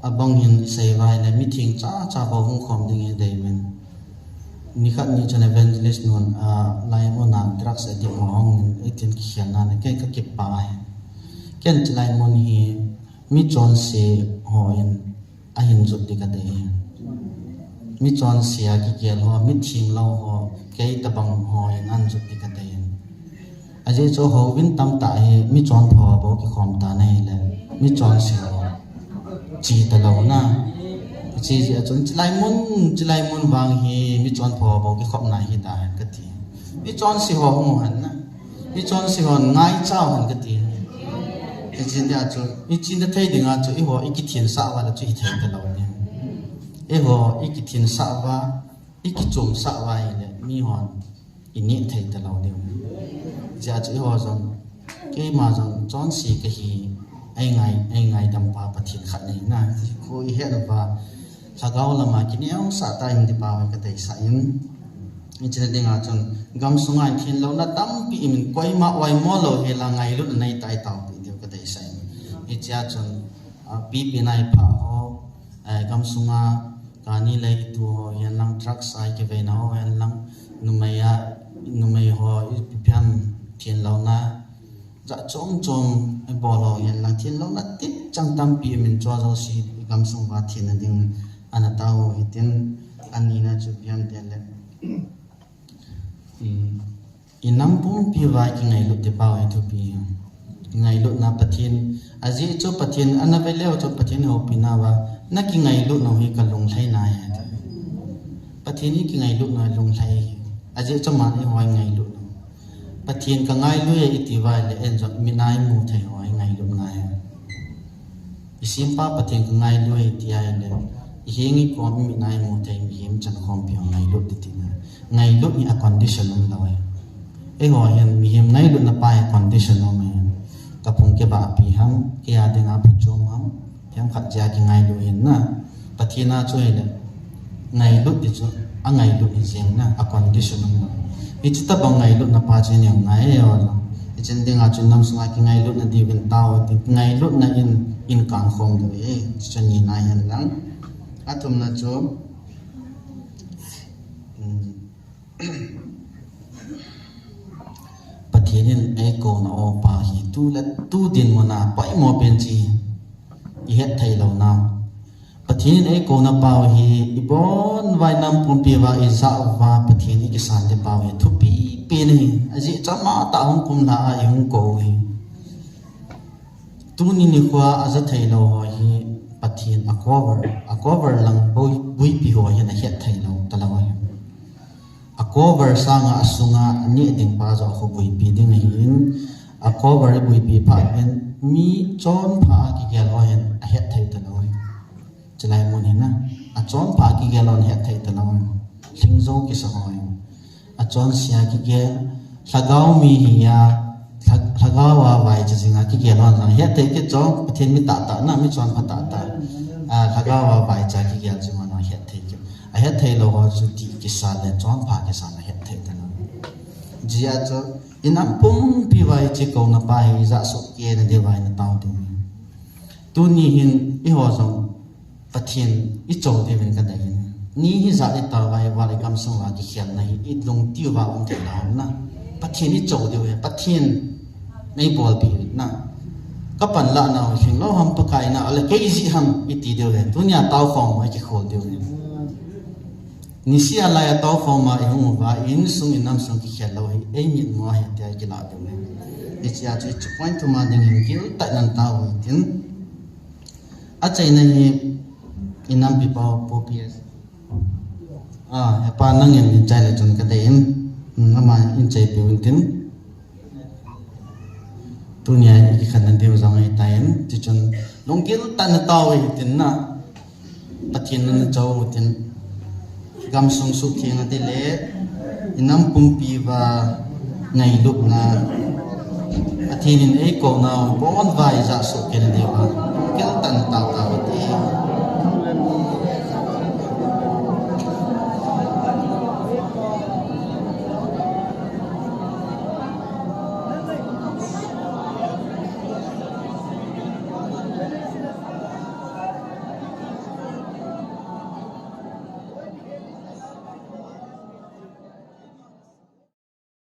abang hin i sei uva ahile, mitheng cha cha bou hung khom ding i dei uvin. Nikhat ni chun evangelist nun, a, lai mun a drugs addict ho hung in, eitin kikhelna le, kei ka kipah e. Ken chulai mun hi mi chonse ho in ahin jot ding ka dei e. Mi chonse a kigel ho, mitheng lou ho, kei tabang ho in ahin jot ding ka dei e. Ajeh chu houbung tamtah hi mi chonpha bou kikhom tan ahile, mi chonse ho chi talou na. Chi jeh a chun chulai mun, chulai mun vang hi mi chonpha bou kikhopna hita hen kati. Mi chonse ho hung hen na. Mi chonse ho ngaicha hen kati. Hiche jeh a chu, hiche thei dinga chu eiho i kithensah uva le chu hithei talou ni. Eiho, i kithinsah uva, i kichomsah uva ahile, mihon i neh thei talou diu. Hijeh chun eiho jong, keima jong chonse kahi, ei ngai, ei ngaidam pa Pathen khat ahi na. Khu i het uva, lhagao lama kineosah tah in ti pa hi ka deisah in. Hiche na dinga chun, gamsunga hin thenlouna tampi imin koima oimo lou hela ngailutna nei tai taopi diu ka deisah in. Hichea chun, ah, pipi nai pha ho, eh, gamsunga kani lei tu ho hihen lang, drugs a kiveina ho hihen lang, numei a, numei ho ipi ham thenlouna jat chom chom ibol ho hihen lang, thenlouna titchang tampi imin, chua jouse i gamsung uva thenna ding ana tao u hitin, anina chu ipi ham itile, um, i nam pumpi uva kingailut ti pau hi thupi. Ngailutna Pathen, ajeh chu Pathen ana ve leu chun Pathen houpina uva, na kingailut nau hi ka lunglhai nai ahi. Pathen hi kingailut nau lunglhai ahi. Ajeh chu aman eiho hi ngailut nau. Pathen ka ngailu e i ti uva ahile, en jong mit a i mu thei ho hi ngailut ngai ahi. I sempa Pathen ka ngailu e i ti ahile, i heng i kom i mit a i mu thei mihem chan khompi ho ngailut ti tina. Ngailut hi a condition um lou ahi. Eiho hin mihem ngailutna pa hi condition um ahi. Ka phung kibahpi ham, kei a dinga phachom ham, themkhat jeh a kingailu ahin na. Pathen a chu ahile, ngailut ti chu, angailut hi jeng na, a condition um na. Hiche tobang ngailutna pa chu i ngai e o. Hiche na dinga chu i nam sunga kingailutna diuvin tao u hite, ngailutna in, in kangkhom diu ahi, hiche chu nina hihen lang. Athumna chu, um, Pathen in eikouna o pa hi tu le tu dinmun a poimo pen chu i het thei lou na. Pathen in eikouna pau hi, ibon uva i nam pumpi uva i jah uva Pathen i kisan ding pau hi thupi pen ahi. Ajeh chu ama tah hung kumlha a i hung kou u ahi. Tuni nikho a ja thei lou ho hi Pathen a cover, a cover lang boi, boipi ho hin a het thei lou talou ahi. A cover sanga a sunga a neh ding pa joh khu boipi ding ahin, a cover i boipi phat uvin mi chonpha a kigel ho hin a het thei talou ahi. Chulai mun hin a, a chonpha a kigel hon het thei talou ahi. Lhingjou kisa ho ahi. A chonse a kigel, lhagao mi hi a, lha-, lhagao a vaicha jing a kigel hon jong het thei kit chu, Pathen mi tahtah na, mi chonpha tahtah. A, lhagao a vaicha kigel jing hon jong het thei kit. A het thei lou ho chu tih kisa le chonpha kisa na het thei talou. Hijeh a chu, i nam pumpi uva hiche kouna pa hi i jah soh kei na diuva i na tao diu ahi. Tuni hin eiho jong Pathen i chou diuvin ka dei ahi. Ni hijat i tao uva, i val i gamsung uva kikhelna hi i lungthim uva um thei lou ham na. Pathen i chou diu ahi, Pathen nei bolpi na. Ka panlah nau hi lhinglou ham Pakai na, ahile kei jeh ham i ti diu ahi. Tunia taokhom uva i kikhol diu ahi. Niseh a lai a taokhom a i hung uva, i insung i namsung kikhel lou hi, ei mitmu a ahi tia i kilah diu ahi. Hichea chu, hiche point thum a dingin giltah in tao u hitin. Achaina hi, i nampi pa Pu P S. Ah, hepa nangin in chai le chun ka dei in, hmm, ama in chaipiu hitin. Tunia i kikhenna diu jong ahitan, tichun lunggil tah in tao u hitin na, Pathen in na chou u hitin, gamsung suhtheng a ding le, i nam pumpi uva ngailutna, Pathen in eikounau, bon uva i jah soh kei na diuva, lunggil tah in tao tao u hite.